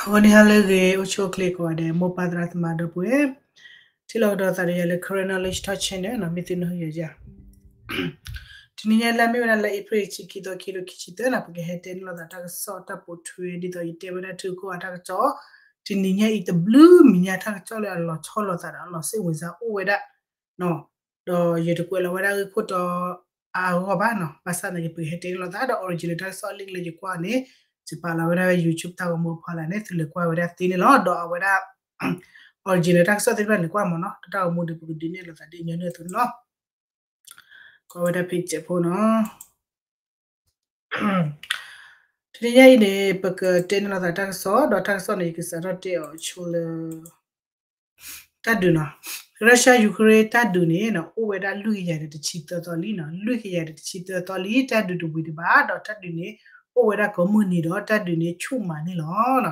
ဂီၤနံၤဟါလၢအဂ့ၤ အိၣ်ဆူၣ်အိၣ်ချ့ကိးဂၤဒဲး မိၢ်ပၢ်သရၣ်သမါဒီပုၢ်ဝဲၢ်, ထံၣ်လိာ်ကဒီးသးဒီးယၤလၢ Karen Knowledge Talk Channel နီၤ, မ့ၢ်သုနၢ်ဟူယၤယၤ တနံၤညါလၢအမ့ၢ်ဝဲဒၣ်လါ April ဆံခံသီ ခံကထိခံဆံသၢနီၤ, ပကဟဲတဲန့ၢ်လိာ်သးတၢ်ကစီၣ်တၢ်ပိာ်ထွဲ ဒ်သိးယတဲဝဲဒၣ်ထံကီၢ်အတၢ်ကစီၣ်, တနံၤညါအံၤတဘျုးမံၤညါတၢ်ကစီၣ်လၢအလီၤဆီလိာ်သးဒီးအလီၤစ့ၣ်ဝံၤစါ အိၣ်ဝဲဒၣ် ဒီးယတကွဲးလီၤဝဲဒၣ်ဂ့ၢ်ခိၣ်တီအါအါဂီၢ်ဂီၢ်ဘၣ်နီၤ, ဘၣ်ဆၣ်သနာ်က့ ပကဟဲတဲန့ၢ်လိာ်သးဒီး original တၢ်ကစီၣ် link လၢယကွၢ်န့ၣ် ယပာ်လီၤဝဲဒၣ်ဝဲ YouTube တၢ်ဂီၤမူအဖီလာ်န့ၣ် သုလဲၤကွၢ်ဝဲဒၣ်သ့န့ၣ်လီၤ. ဒီးအဝဲဒၣ် original တၢ်ကစီၣ်သ့ၣ်တဖၣ်န့ၣ် ကွၢ်မ့ၢ်နီၤ, တၢ်ဂီၤမူဒီး ပကဒုးနဲၣ်လိာ်သးဒ်ညီနုၢ်အသိးန့ၣ်လီၤ. ကွၢ်ဝဲဒၣ် page ဖိနီၤ. တနံၤညါအံၤန့ၣ် ပကတဲန့ၢ်လိာ်သးတၢ်ကစီၣ်, ဒီးတၢ်ကစီၣ်န့ၣ် ယကစးထီၣ်တဲအီၤဆိလၢ တၢ်ဒုးနီၤ, Russia Ukraine တၢ်ဒုးန့ၣ်နီၤ အိၣ်ဝဲဒၣ်လွံၢ်ကယၤဒီးတဆံသၢသီလံနီၤ, လွံၢ်ကယၤဒီးတဆံသၢသီလံ တၢ်ဒုးတဝံၤတဘၣ်, ဒီးတၢ်ဒုးန့ၣ် အိၣ်ဝဲဒၣ်ကိးမုၢ်နံၤဒီး တၢ်ဒုးန့ၣ်ဆူၣ်မးန့ၣ်လီၤ.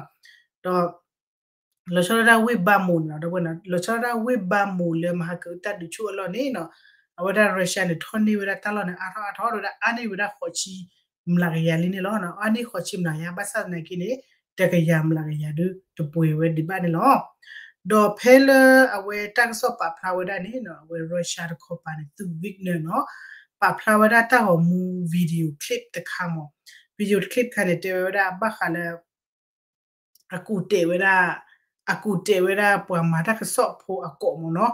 ဒီး လီၤဆီဒၣ်တၢ်ဝ့ၢ် Bakhmut န့ၣ်နီၤ, ဒီးလီၤဆီဒၣ်တၢ်ဝ့ၢ် Bakhmut လၢမဟါကအုတၢ်ဒုးဆူၣ်အလီၢ်န့ၣ်နီၤ, အဝဲဒၣ် Russia န့ၣ် ထီၣ်န့ၢ်ဝဲဒၣ်တၢ်လီၢ်န့ၣ် အါထီၣ်အါထီၣ် ဒီးဝဲဒၣ်အါန့ၢ်ဝဲဒၣ်ဃိးဆံမျးကယၤလံန့ၣ်လီၤ. အါန့ၢ်ဃိးဆံမျးကယၤ ဘၣ်ဆၣ်သနာ်က့န့ၣ် တကယၤမျးကယၤဒုးတပှဲၤဝဲဒံးဘၣ်န့ၣ်လီၤ. ဒီးဖဲလၢအဝဲတၢ်ကစီၣ်ပာ်ဖျါဝဲဒၣ်န့ၣ်နီၤ, အဝဲ Russia တခီပၤန့ၣ် သုး Wagner နီၤ, ပာ်ဖျါဝဲဒၣ်တၢ်ဂီၤမူ video clip တခါမ့ၢ်, video clip တခါန့ၣ် တဲဝဲဒၣ်ဘၣ်ဃးလၢ အကူၣ်တဲာ်ဝဲဒၣ်, အကူၣ်တဲာ်ဝဲဒၣ်ပှၤမၤတၢ်ကစီၣ်ဖိအကိးမ့ၢ်နီၤ,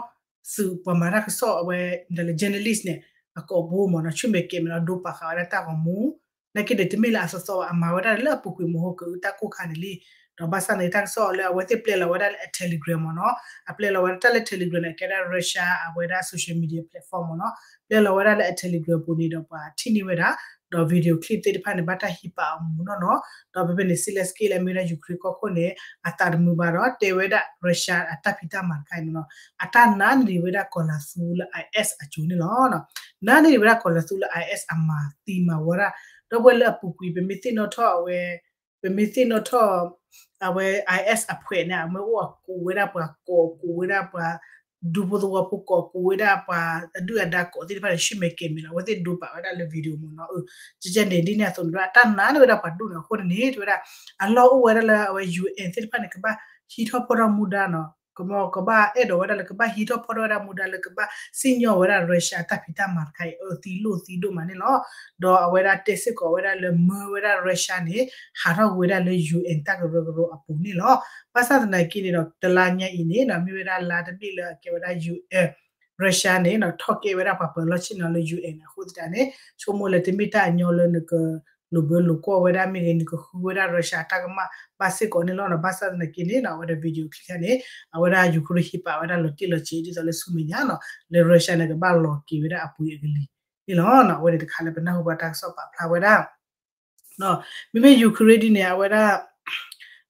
သုးပှၤမၤတၢ်ကစီၣ်အဝဲ ဒ်လၢ journalist န့ၣ် အကိးဖိမ့ၢ်နီၤ, ဆူၣ်မဲာ်ကဲၤမဲာ်နီၤ, ဒိပာ်ဃာ်ဝဲဒၣ်တၢ်ဂီၤမူ, နာ်က့ဒီးတမ့ၢ်လၢအသီသီဘၣ်, အမၤဝဲဒၣ်လၢအပူၤကွံာ်မဟါကအုတၢ်ကိၢ်ခါန့ၣ်လံ. ဒီးဘၣ်ဆၣ်န့ၣ် တၢ်ကစီၣ်လၢအဝဲသ့ၣ်ပျဲလီၤဝဲဒၣ်လၢအ Telegram မ့ၢ်နီၤ, အပျဲလီၤဝဲဒၣ်တၢ်လၢ Telegram န့ၣ် ကဲဒၣ် Russia အဝဲဒၣ် social media platform မ့ၢ်နီၤ, ပျဲလီၤဝဲဒၣ်လၢအ Telegram ပူၤန့ၣ်ဒီးပှၤထံၣ်န့ၢ်ဝဲဒၣ် ဒီး video clip သ့ၣ်တဖၣ်န့ၣ် ဘၣ်တၢ်ဟံးပာ်အီၤမူနီၢ်နီၢ်, ဒီးဖဲဖဲန့ၣ် Zelenskyy လၢအမ့ၢ်ဝဲဒၣ် Ukraine ကီၢ်ခိၣ်န့ၣ် အသးတမုာ်ဘၣ်ဒီး တဲဝဲဒၣ် Russia အတၢ်ဖံးတၢ်မၤတခါအံၤန့ၣ်နီၤ, အတၢ်နာ်န့ၢ်ဝဲဒၣ်ကီၤလၤသူလၢ IS အစိၤန့ၣ်လီၤ. နာ်န့ၢ်ဝဲဒၣ်ကီၤလၤသူလၢ IS အမၤသံမၤဝီတၢ်, ဒီပုၢ်ဝဲၢ်လၢအပူၤကွံာ် ပမ့ၢ်သ့ၣ်နီၣ်ထီၣ်အဝဲ ပမ့ၢ်သ့ၣ်နီၣ်ထီၣ် အဝဲ IS အဖှဲးန့ၣ် အမ့ၢ်အိၣ်အကိးဝဲဒၣ်ပှၤကိး ကိးဝဲဒၣ်ပှၤ ဒူဖိသဝီဖိကိး ကိးဝဲဒၣ်ပှၤအဒုၣ်အဒါကိးသ့ၣ်တဖၣ်န့ၣ် ဆူၣ်မဲာ်ကဲၤမဲာ်လီၤ, အဝဲသ့ၣ်ဒိပာ်ဝဲဒၣ်လၢ video မ့ၢ်နီၤ, ကဲကဲန့ၣ် ဒ်န့ၣ်အသိးန့ၣ် တၢ်နာ်န့ၢ်ဝဲဒၣ်ပှၤဒိၣ်န့ၣ်အဃိန့ၣ် တဲဝဲဒၣ် အလီၢ်အိၣ်ဝဲဒၣ်လၢအဝဲ UN သ့ၣ်တဖၣ်န့ၣ် ကဘၣ်ဟံးထီၣ်ဖီၣ်ထီၣ်မူဒါနီၤ, ကမီကဘၣ်အဲၣ်ဒိးဝဲဒၣ်လၢကဘၣ်ဟံးထီၣ်ဖီၣ်ထီၣ်ဝဲဒၣ်မူဒါလၢကဘၣ်စံၣ်ညီၣ်ဝဲဒၣ် Russia အတၢ်ဖံးတၢ်မၤတခါအံၤ အၢသံလိၣ်သံဒိၣ်မးန့ၣ်လီၤ. ဒီးအဝဲဒၣ်တဲစ့ၢ်ကီးဝဲဒၣ်လၢမၢဝဲဒၣ် Russia န့ၣ် ဟးထီၣ်ကွံာ်ဝဲဒၣ်လၢ UN တၢ်ကရၢကရိအပူၤန့ၣ်လီၤ. ဘၣ်ဆၣ်သနာ်က့န့ၣ်ဒီး တလါညါအံၤန့ၣ်နီၤ မ့ၢ်ဝဲဒၣ်လါတဘ့ၣ်လၢအကဲဝဲဒၣ် UN Russia န့ၣ်နီၤ ထီၣ်ကဲဝဲဒၣ်ပှၤပၢၤလီၢ်ဆ့ၣ်နီၤလၢ UN န့ၣ် အဃိသတးန့ၣ် ဆိကမိၣ်လၢတမ့ၢ်တၢ်အညီလၢနကလိာ်ဘၢလိာ်ကွီၢ်ဝဲဒၣ်မ့ၢ်ဂ့ၤ နကဃုဝဲဒၣ် Russia အတၢ်ကမၣ်ဘၣ်စ့ၢ်ကီးန့ၣ်လီၤ. ဘၣ်ဆၣ်သနာ်က့န့ၣ်နီၤ အဝဲဒၣ် video clip ခါန့ၣ် အဝဲဒၣ် Ukraine ဟံးပာ်ဝဲဒၣ်လီၤတံၢ်လီၤဆဲးဒ်သိးလၢဆူမဲာ်ညါနီၤ လၢ Russia န့ၣ် ကဘၣ်လီၤက့ၤဝဲဒၣ်အပှ့ၤအကလံၤန့ၣ်လီၤ. အဝဲန့ၣ်တခါလၢပနၢ်ဟူဘၣ်တၢ်ကစီၣ်ပာ်ဖျါဝဲဒၣ် မ့မ့ၢ် Ukraine ဒ်န့ၣ် အဝဲဒၣ်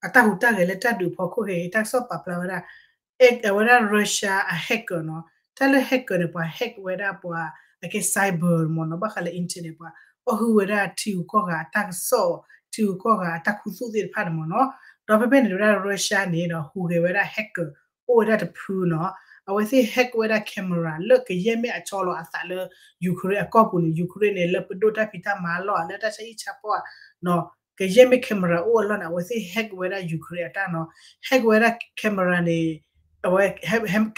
အတၢ်ဟူးတၢ်ဂဲၤလၢတၢ်ဒုးဖီခိၣ်ဂ့ၤ တၢ်ကစီၣ်ပာ်ဖျါဝဲဒၣ် အဝဲဒၣ် Russia အ hacker နီၤ, တၢ်လၢ hacker န့ၣ် ပှၤ hack ဝဲဒၣ်ပှၤ အကဲ cyber မ့ၢ်နီၤ, ဘၣ်ဃးလၢ internet ပှၤ အီၣ်ဟုၣ်ဝဲဒၣ်ထံဂုၤကီၢ်ဂၤအတၢ်ကစီၣ် ထံဂုၤကီၢ်ဂၤအတၢ်ခူသူၣ်သ့ၣ်တဖၣ်န့ၣ်မ့ၢ်နီၤ. ဒီးဖဲဖဲန့ၣ်ဝဲဒၣ် Russia န့ၣ်ဒီး ဟူးဂဲၤဝဲဒၣ် hacker အိၣ်ဝဲဒၣ်တဖုနီၤ, အဝဲသ့ၣ် hack ဝဲဒၣ် camera လၢကယဲၢ်မ့ၢ်အဆီလီၤအသးလၢ Ukraine အကီၢ်ပူၤန့ၣ် Ukraine န့ၣ် လၢပဒိၣ်တၢ်ဖံးတၢ်မၤအလီၢ် လၢတၢ်ဆါဟံၣ်ဆါဖီၣ်ဧါနီၤ, ကယဲၢ်မ့ၢ် camera အိၣ်အလီၢ်န့ၣ် အဝဲသ့ၣ် hack ဝဲဒၣ် Ukraine အတၢ်နီၤ, hack ဝဲဒၣ် camera န့ၣ် အဝဲ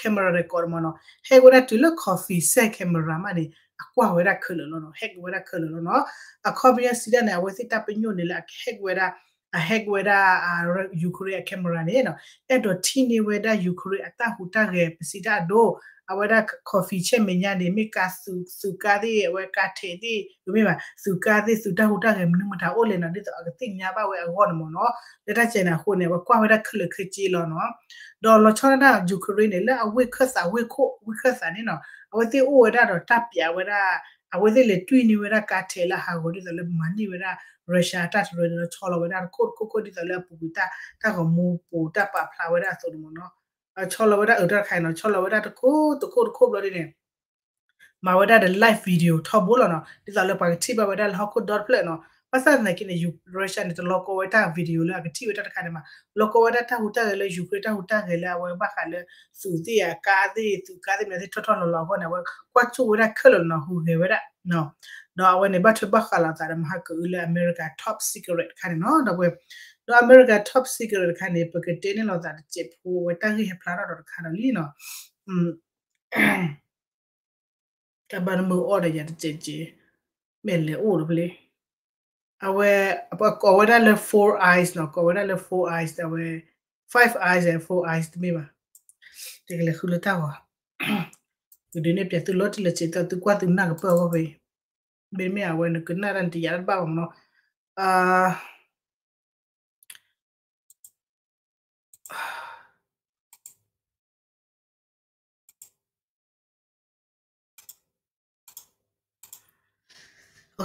camera န့ၣ်ကိးတမ့ၢ်နီၤ, hack ဝဲဒၣ်တုၤလၢ coffee set camera မးန့ၣ် အကွၢ်ဝဲဒၣ်ခဲလၢာ်လီၤနီၤ, hack ဝဲဒၣ်ခဲလၢာ်လီၤနီၤ. အခီပညီစံးဒၣ်န့ၣ် အဝဲသ့ၣ်တၢ်ပညိၣ်န့ၣ်လၢအ hack ဝဲဒၣ် အ hack ဝဲဒၣ် Ukraine အ camera န့ၣ်နီၤ, အဲၣ်ဒိးထံၣ်န့ၢ်ဝဲဒၣ် Ukraine အတၢ်ဟူးတၢ်ဂဲၤ ပစံးတၢ်အဒိ, အဝဲဒၣ် coffee set မဲာ်ညါန့ၣ် မ့ၢ်ကါသုး သုးကါသ့ၣ် အဝဲကါထဲးသ့ၣ် မ့ၢ်ဘၣ် သုးကါသ့ၣ် သုးတၢ်ဟူးတၢ်ဂဲၤမနုၤမတၤအိၣ်လဲၣ်နီၤ, ဒ်သိးအကသ့ၣ်ညါဘၣ်ဝဲအဂီၢ်န့ၣ်မ့ၢ်နီၤ, လၢတၢ်စဲးန့ၣ်အဃိန့ၣ် အဝဲကွၢ်ဝဲဒၣ်ခဲလၢာ်ခဲဆ့လီၤနီၤ. ဒီးလီၤဆီဒၣ်တၢ် Ukraine န့ၣ် လၢအဝ့ၢ်ခၢၣ်သးဝ့ၢ်ခိၣ် ဝ့ၢ်ခၢၣ်သးန့ၣ်နီၤ, အဝဲသ့ၣ်အိၣ်ဝဲဒၣ်ဒီးတၢ်ပျးဝဲဒၣ် အဝဲသ့ၣ်လဲၤတွံၢ်န့ၢ်ဝဲဒၣ်ကါထဲးလၢဟးဂီၤဒ်သိးလၢမၤန့ၢ်ဝဲဒၣ် Russia တၢ်တရၢန့ၣ်လီၤ, ဆီလီၤဝဲဒၣ်တခိၣ်တခိၣ်ခိၣ်ဒ်သိးလၢအပူၤကွံာ်တၢ် တၢ်ဂီၤမူပိာ်တၢ်ပာ်ဖျါဝဲဒၣ်အသိးန့ၣ်မ့ၢ်နီၤ, ဆီလီၤဝဲဒၣ်အတၢ်တခါအံၤနီၤ, ဆီလီၤဝဲဒၣ်တခိၣ်တခိၣ်တခိၣ်ဘျီဒ်န့ၣ် မၤဝဲဒၣ်ဒီး live video ထီဘိလီၤနီၤ, ဒ်သိးလၢပှၤကထံၣ်ဘၣ်ဝဲဒၣ်လၢဟီၣ်ခိၣ်ဒီတဖျၢၣ်နီၤ. ဘၣ်ဆၣ်သနာ်က့န့ၣ် Russia န့ၣ် တလီၤကီဝဲတၢ် video လၢအကထံၣ်ဝဲတၢ်တခါန့ၣ်မး, လီၤကီဝဲဒၣ်တၢ်ဟူးတၢ်ဂဲၤလၢ Ukraine တၢ်ဟူးတၢ်ဂဲၤလၢအဝဲဘၣ်ဃးလၢ သုးသ့ၣ်အကါသ့ၣ် သုးကါသ့ၣ်မနုၤသ့ၣ်ထီၣ်ထီၣ်လီၤလီၤအဂီၢ်န့ၣ် အဝဲကွၢ်ကၠိဝဲဒၣ်ခဲလၢာ်လီၤနီၤ, ဟူးဂဲၤဝဲဒၣ် ဒီးအဝဲန့ၣ် ဘၣ်ထွဲဘၣ်ဃးလိာ်သးဒီးမဟါကအုလၢ America top secret တခါန့ၣ်နီၤ, ဒီးဝဲ ဒီးအမဲရကၤ top secret တခါန့ၣ် ပကတဲန့ၢ်လိာ်သးတစဲးဖိ အဝဲတၢ်ဂ့ၢ်ဟဲဖျါထီၣ်ဒီးတခါဒီးလံနီၤ တၢ်ဘၣ်နမုၢ်အီၣ်ဒီးယၤတစဲးက့ မ့ၢ်လဲၤအိၣ်ဒီးဖဲလဲၣ် အဝဲ ပကိးဝဲဒၣ်လၢ four eyes နီၤ ကိးဝဲဒၣ်လၢ four eyes အဝဲ five eyes and four eyes တမ့ၢ်ဘၣ် တကလဲၤဃုလၢတၢ်ဂီၤ ကဒုးနဲၣ်ပျဲသုလီၤတံၢ်လီၤဆဲး သုကွၢ်သုနၢ်ကပၢၢ်အဂီၢ်ဖဲ မ့တမ့ၢ်အဝဲနကနၣ်တၢ်နတယာ်တဘၣ်ဘၣ်မနီၤ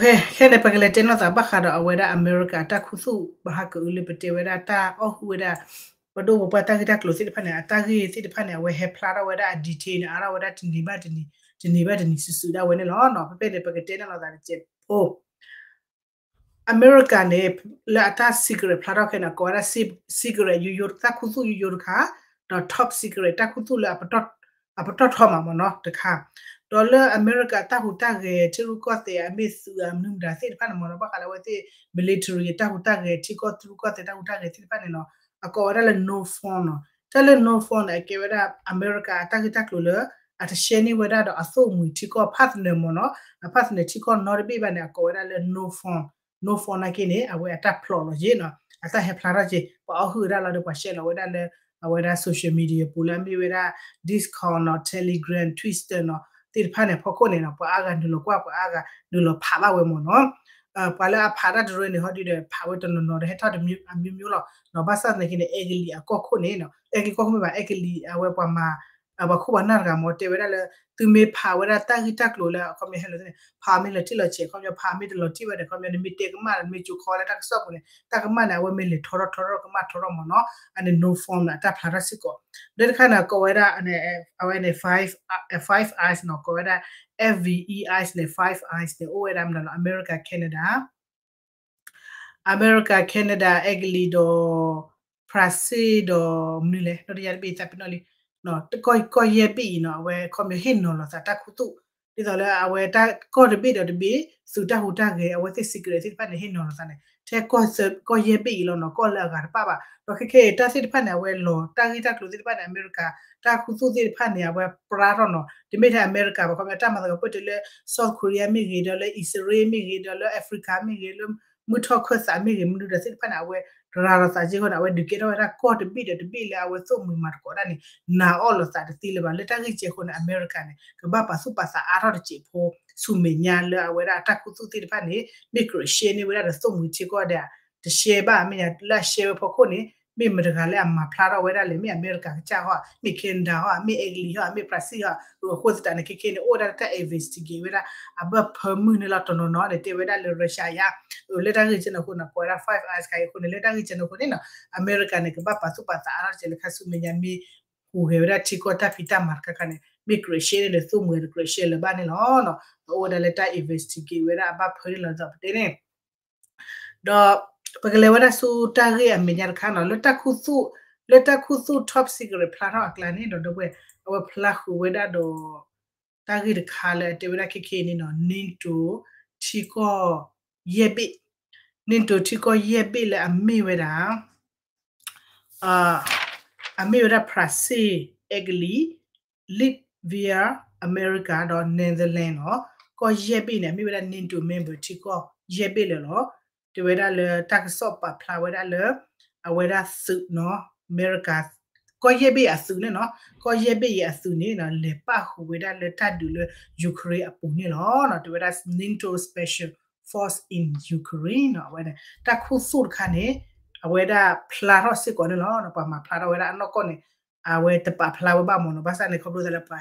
ခဲန့ၣ် ပကလဲၤတဲနီၢ်သးဘၣ်ဃးဒီးအဝဲဒၣ်အမဲရကၤအတၢ်ခူသူၣ် ဘၣ်ဟးကအုလၢပတဲဝဲဒၣ်တၢ်အီၣ်ဟုၣ်ဝဲဒၣ် ပဒိၣ်ပပှၢ်တၢ်ဂ့ၢ်တၢ်ကျိၤသ့ၣ်တဖၣ်န့ၣ် အတၢ်ဂ့ၢ်သ့ၣ်တဖၣ်န့ၣ် အဝဲဟဲဖျါထီၣ်ဝဲဒၣ်အ detail န့ၣ် အါထီၣ်ဝဲဒၣ်တနံၤဘၣ်တနံၤ တနံၤဘၣ်တနံၤစုာ်စုာ်ဒၣ်ဝဲန့ၣ်လီၤ. ဖဲဖဲန့ၣ် ပကတဲနီၢ်သးတစဲးဖိ အမဲရကၤန့ၣ် လၢအတၢ် secret ဖျါထီၣ်ခဲန့ၣ် ကိးဝဲဒၣ် secret ယိယိတၢ်ခူသူၣ်ယိယိတခါ ဒီး top secret တၢ်ခူသူၣ်လၢအပတီၢ်ထီမးမနီၤတခါ ဒီးလၢအမဲရကၤတၢ်ဟူးတၢ်ဂဲၤ ထံရူၢ်ကီၢ်သဲးအမ့ၢ်သုးအမနုၤမတၤသ့ၣ်တဖၣ်န့ၣ်မနီၤ ဘၣ်ဃးလၢအဝဲသ့ၣ် military တၢ်ဟူးတၢ်ဂဲၤ ထံကီၢ်ထံရူၢ်ကီၢ်သဲးတၢ်ဟူးတၢ်ဂဲၤသ့ၣ်တဖၣ်န့ၣ်နီၤ အကိးဝဲဒၣ်လၢ no fund နီၤ တၢ်လၢ no fund န့ၣ် အကဲဝဲဒၣ်အမဲရကၤအတၢ်ဂ့ၢ်တၢ်ကျိၤလၢ အတရှဲန့ၢ်ဝဲဒၣ်ဒီးအသိၣ်မှံၤထံကီၢ် partner မနီၤ အ partner ထံကီၢ်နီတဘ့ၣ်ဘၣ်န့ၣ် အကိးဝဲဒၣ်လၢ no fund no fund နာ်က့န့ၣ် အဝဲအတၢ်ဖျိးလီၤက့နီၤ အတၢ်ဟဲဖျါထီၣ်က့ ပှၤအီၣ်ဟုၣ်ဝဲဒၣ်လီၤဒီး ပှၤရှဲလီၤဝဲဒၣ်လၢ အဝဲဒၣ် social media ပူၤလၢအမ့ၢ်ဝဲဒၣ် Discord နီၤ Telegram Twitter နီၤ သ့ၣ်တဖၣ်န့ၣ် ဖီခိၣ်န့ၣ်နီၤ ပှၤအါဂၤနုာ်လီၤကွၢ် ပှၤအါဂၤနုာ်လီၤဖးဘၣ်ဝဲမနီၤ ပှၤလၢအဖးတၢ်တရၢန့ၣ် ဟီဒုဒီး ဖးဝဲတနီၤနီၤဒီး ဟဲထီၣ်တမံၤအမံၤမံၤလီၤနီၤ ဘၣ်ဆၣ်သနာ်က့န့ၣ် အဲကလံးအကီၢ်ခိၣ်န့ၣ်နီၤ အဲကလံးကီၢ်ခိၣ်မ့ၢ်ဘၣ် အဲကလံး အဝဲပှၤမၤ ပှၤခိၣ်ပှၤနၢ်တဂၤမ့ၢ်တဲဝဲဒၣ်လၢ သုမ့ၢ်ဖးဝဲဒၣ်တၢ်ဂ့ၢ်တၢ်ကျိၤလၢ အခီပညီဟဲလီၤသ့ၣ်န့ၣ် ဖးမ့ၢ်လီၤတံၢ်လီၤဆဲး အခီပညီ ဖးမ့ၢ်တလီၤတံၢ်ဘၣ်ဒီး အခီပညီ နမ့ၢ်တဲကမၣ်ဒီး နမ့ၢ်ကၠိခီလၢတၢ်ကစီၣ်ပူၤန့ၣ် တၢ်ကမၣ်န့ၣ် အဝဲမ့ၢ်လဲၤထီထီၣ်ထီထီၣ်ကမၣ်ထီထီၣ်မနီၤ အန့ၣ် no fund န့ၣ် အတၢ်ဖျါထီၣ်စ့ၢ်ကီး ဒီးတခါန့ၣ် ကိးဝဲဒၣ် အဝဲန့ၣ် five eyes နီၤ ကိးဝဲဒၣ် F V E eyes န့ၣ် five eyes န့ၣ် အိၣ်ဝဲဒၣ်မနီၤ အမဲရကၤ Canada အမဲရကၤ Canada အဲကလံးဒီး ဖရၣ်စ့ၣ်ဒီး မနုၤလဲၣ် နီတယါတဘ့ၣ်သးပ့ၤနီၣ်လံ ကီၢ်ယဲၢ်ဘ့ၣ်အံၤနီၤ အဝဲခီပညီဟ့ၣ်နီၤလီၤသးတၢ်ခူသူၣ် ဒ်သိးလၢအဝဲတၢ်ကီၢ်တဘ့ၣ်ဒီးတဘ့ၣ် သုးတၢ်ဟူးတၢ်ဂဲၤ အဝဲသ့ၣ် secret သ့ၣ်တဖၣ်န့ၣ် ဟ့ၣ်နီၤလီၤသးန့ၣ် ထဲကီၢ်ယဲၢ်ဘ့ၣ်အံၤလီၤနီၤ ကီၢ်လၢအဂၤတပၣ်ဘၣ် ဒီးခဲခဲအံၤတၢ်သ့ၣ်တဖၣ်န့ၣ် အဝဲလီၤတၢ်ဂ့ၢ်တၢ်ကျိၤသ့ၣ်တဖၣ်န့ၣ် အမဲရကၤ တၢ်ခူသူၣ်သ့ၣ်တဖၣ်န့ၣ် အဝဲပြါထီၣ်နီၤ တမ့ၢ်ထဲအမဲရကၤဘၣ် ခီပညီတၢ်မၤသကိးပၢၢ်တုၤလၢ South Korea မ့ၢ်ဂ့ၤ ဒီးလၢအံၣ်စရ့လးမ့ၢ်ဂ့ၤ ဒီးလၢ Africa မ့ၢ်ဂ့ၤ လၢမုၢ်ထီၣ်ခၢၣ်သးမ့ၢ်ဂ့ၤ မနုၤဒီးသ့ၣ်တဖၣ်န့ၣ် အဝဲပြါထီၣ်သးက့ဃိန့ၣ် အဝဲဒုးကဲထီၣ်ဝဲဒၣ်ကီၢ်တဘ့ၣ်ဒီးတဘ့ၣ်လၢအဝဲသိၣ်မှံၤမၤသကိးတၢ်န့ၣ် နာ်အီၣ်လိာ်သးတသ့လၢၤဘၣ် လၢတၢ်ဂ့ၢ်ကဲဃိန့ၣ် အမဲရကၤန့ၣ် ကဘၣ်ပာ်သူၣ်ပာ်သးအါထီၣ်တစဲးဖိ ဆူမဲာ်ညါလၢအဝဲဒၣ်အတၢ်ခူသူၣ်သ့ၣ်တဖၣ်န့ၣ် မ့ၢ်ကြၢးရှဲန့ၢ်ဝဲဒၣ်ဒီးသိၣ်မှံၤထံကီၢ်ဒီး တရှဲဘၣ် မ့ၢ်ညါလၢအရှဲဝဲဖီခိၣ်န့ၣ် မ့ၢ်မတဂၤလၢအမၤဖျါထီၣ်ဝဲဒၣ်လဲၣ် မ့ၢ်အမဲရကၤကစၢ်ဟီ မ့ၢ် Canada ဟီ မ့ၢ်အဲကလံးဟီ မ့ၢ်ဖရၣ်စ့ၣ်ဟီ အဃိသတးန့ၣ် ခဲခဲန့ၣ် အိၣ်ဝဲဒၣ်တၢ် investigate ဝဲဒၣ် အဘၢၣ်ဖၢမုၢ်န့ၣ်လီၤ တနီၤနီၤန့ၣ် တဲဝဲဒၣ်လၢ Russia ယါ လၢတၢ်ဂ့ၢ်ကဲန့ၣ်အဃိန့ၣ် ကိးဝဲဒၣ် Five Eyes ခါအံၤအဃိန့ၣ် လၢတၢ်ဂ့ၢ်ကဲန့ၣ်အဃိန့ၣ်နီၤ အမဲရကၤန့ၣ် ကဘၣ်ပာ်သူၣ်ပာ်သးအါထီၣ်တစဲးလၢခါဆူမဲာ်ညါမ့ၢ် ဟူးဂဲၤဝဲဒၣ်ထံကီၢ်တၢ်ဖံးတၢ်မၤတခါခါန့ၣ် မ့ၢ်ကြၢးရှဲန့ၢ်ဒီးသိၣ်မှံၤဒီးကြၢးရှဲလၢၤဘၣ်န့ၣ်လီၤ. ပအိၣ်ဝဲဒၣ်လၢတၢ် investigate ဝဲဒၣ်အဘၣ်ဖၢန့ၣ်လီၤ ဒ်သိးပတဲန့ၣ် ဒီးပကလဲၤဝဲဒၣ်ဆူတၢ်ဂ့ၢ်အမဲာ်ညါတခါနီၤ လၢတၢ်ခူသူၣ် လၢတၢ်ခူသူၣ် top secret ဖျါထီၣ်အကျါန့ၣ်ဒီး ဒီပုၢ်ဝဲၢ် အဝဲဖျါဃုာ်ဝဲဒၣ်ဒီး တၢ်ဂ့ၢ်တခါလၢအတဲဝဲဒၣ်ခဲခဲအံၤန့ၣ်နီၤ NATO ထံကီၢ်ယဲၢ်ဘ့ၣ် NATO ထံကီၢ်ယဲၢ်ဘ့ၣ်လၢအမ့ၢ်ဝဲဒၣ် အမ့ၢ်ဝဲဒၣ် ဖရၣ်စ့ၣ်, အဲကလံး, Latvia, အမဲရကၤ ဒီး Netherlands နီၤ. ကီၢ်ယဲၢ်ဘ့ၣ်န့ၣ် အမ့ၢ်ဝဲဒၣ် NATO member ထံကီၢ်ယဲၢ်ဘ့ၣ်လၢာ်လီၤ. တဲဝဲဒၣ်လၢတၢ်ကစီၣ်ပာ်ဖျါဝဲဒၣ်လၢ အဝဲဒၣ်သုးနီၤ အမဲရကၤ ကီၢ်ယဲၢ်ဘ့ၣ်အသုးန့ၣ်နီၤ ကီၢ်ယဲၢ်ဘ့ၣ်အံၤအသုးန့ၣ် လဲၤပာ်ဃုာ်ဝဲဒၣ်လၢတၢ်ဒုးလၢ Ukraine အပူၤန့ၣ်လီၤ. တဲဝဲဒၣ် NATO Special Force in Ukraine နီၤ. အဝဲန့ၣ် တၢ်ခူသူၣ်တခါန့ၣ် အဝဲဒၣ်ဖျါထီၣ်စ့ၢ်ကီးန့ၣ်လီၤ. ပှၤမၤဖျါထီၣ်ဝဲဒၣ်အနီၢ်ကီၢ်န့ၣ် အဝဲတပာ်ဖျါဝဲဘၣ်မ့ၢ်နီၤ. ဘၣ်ဆၣ်န့ၣ် ခီဖျိသးလၢ ပှ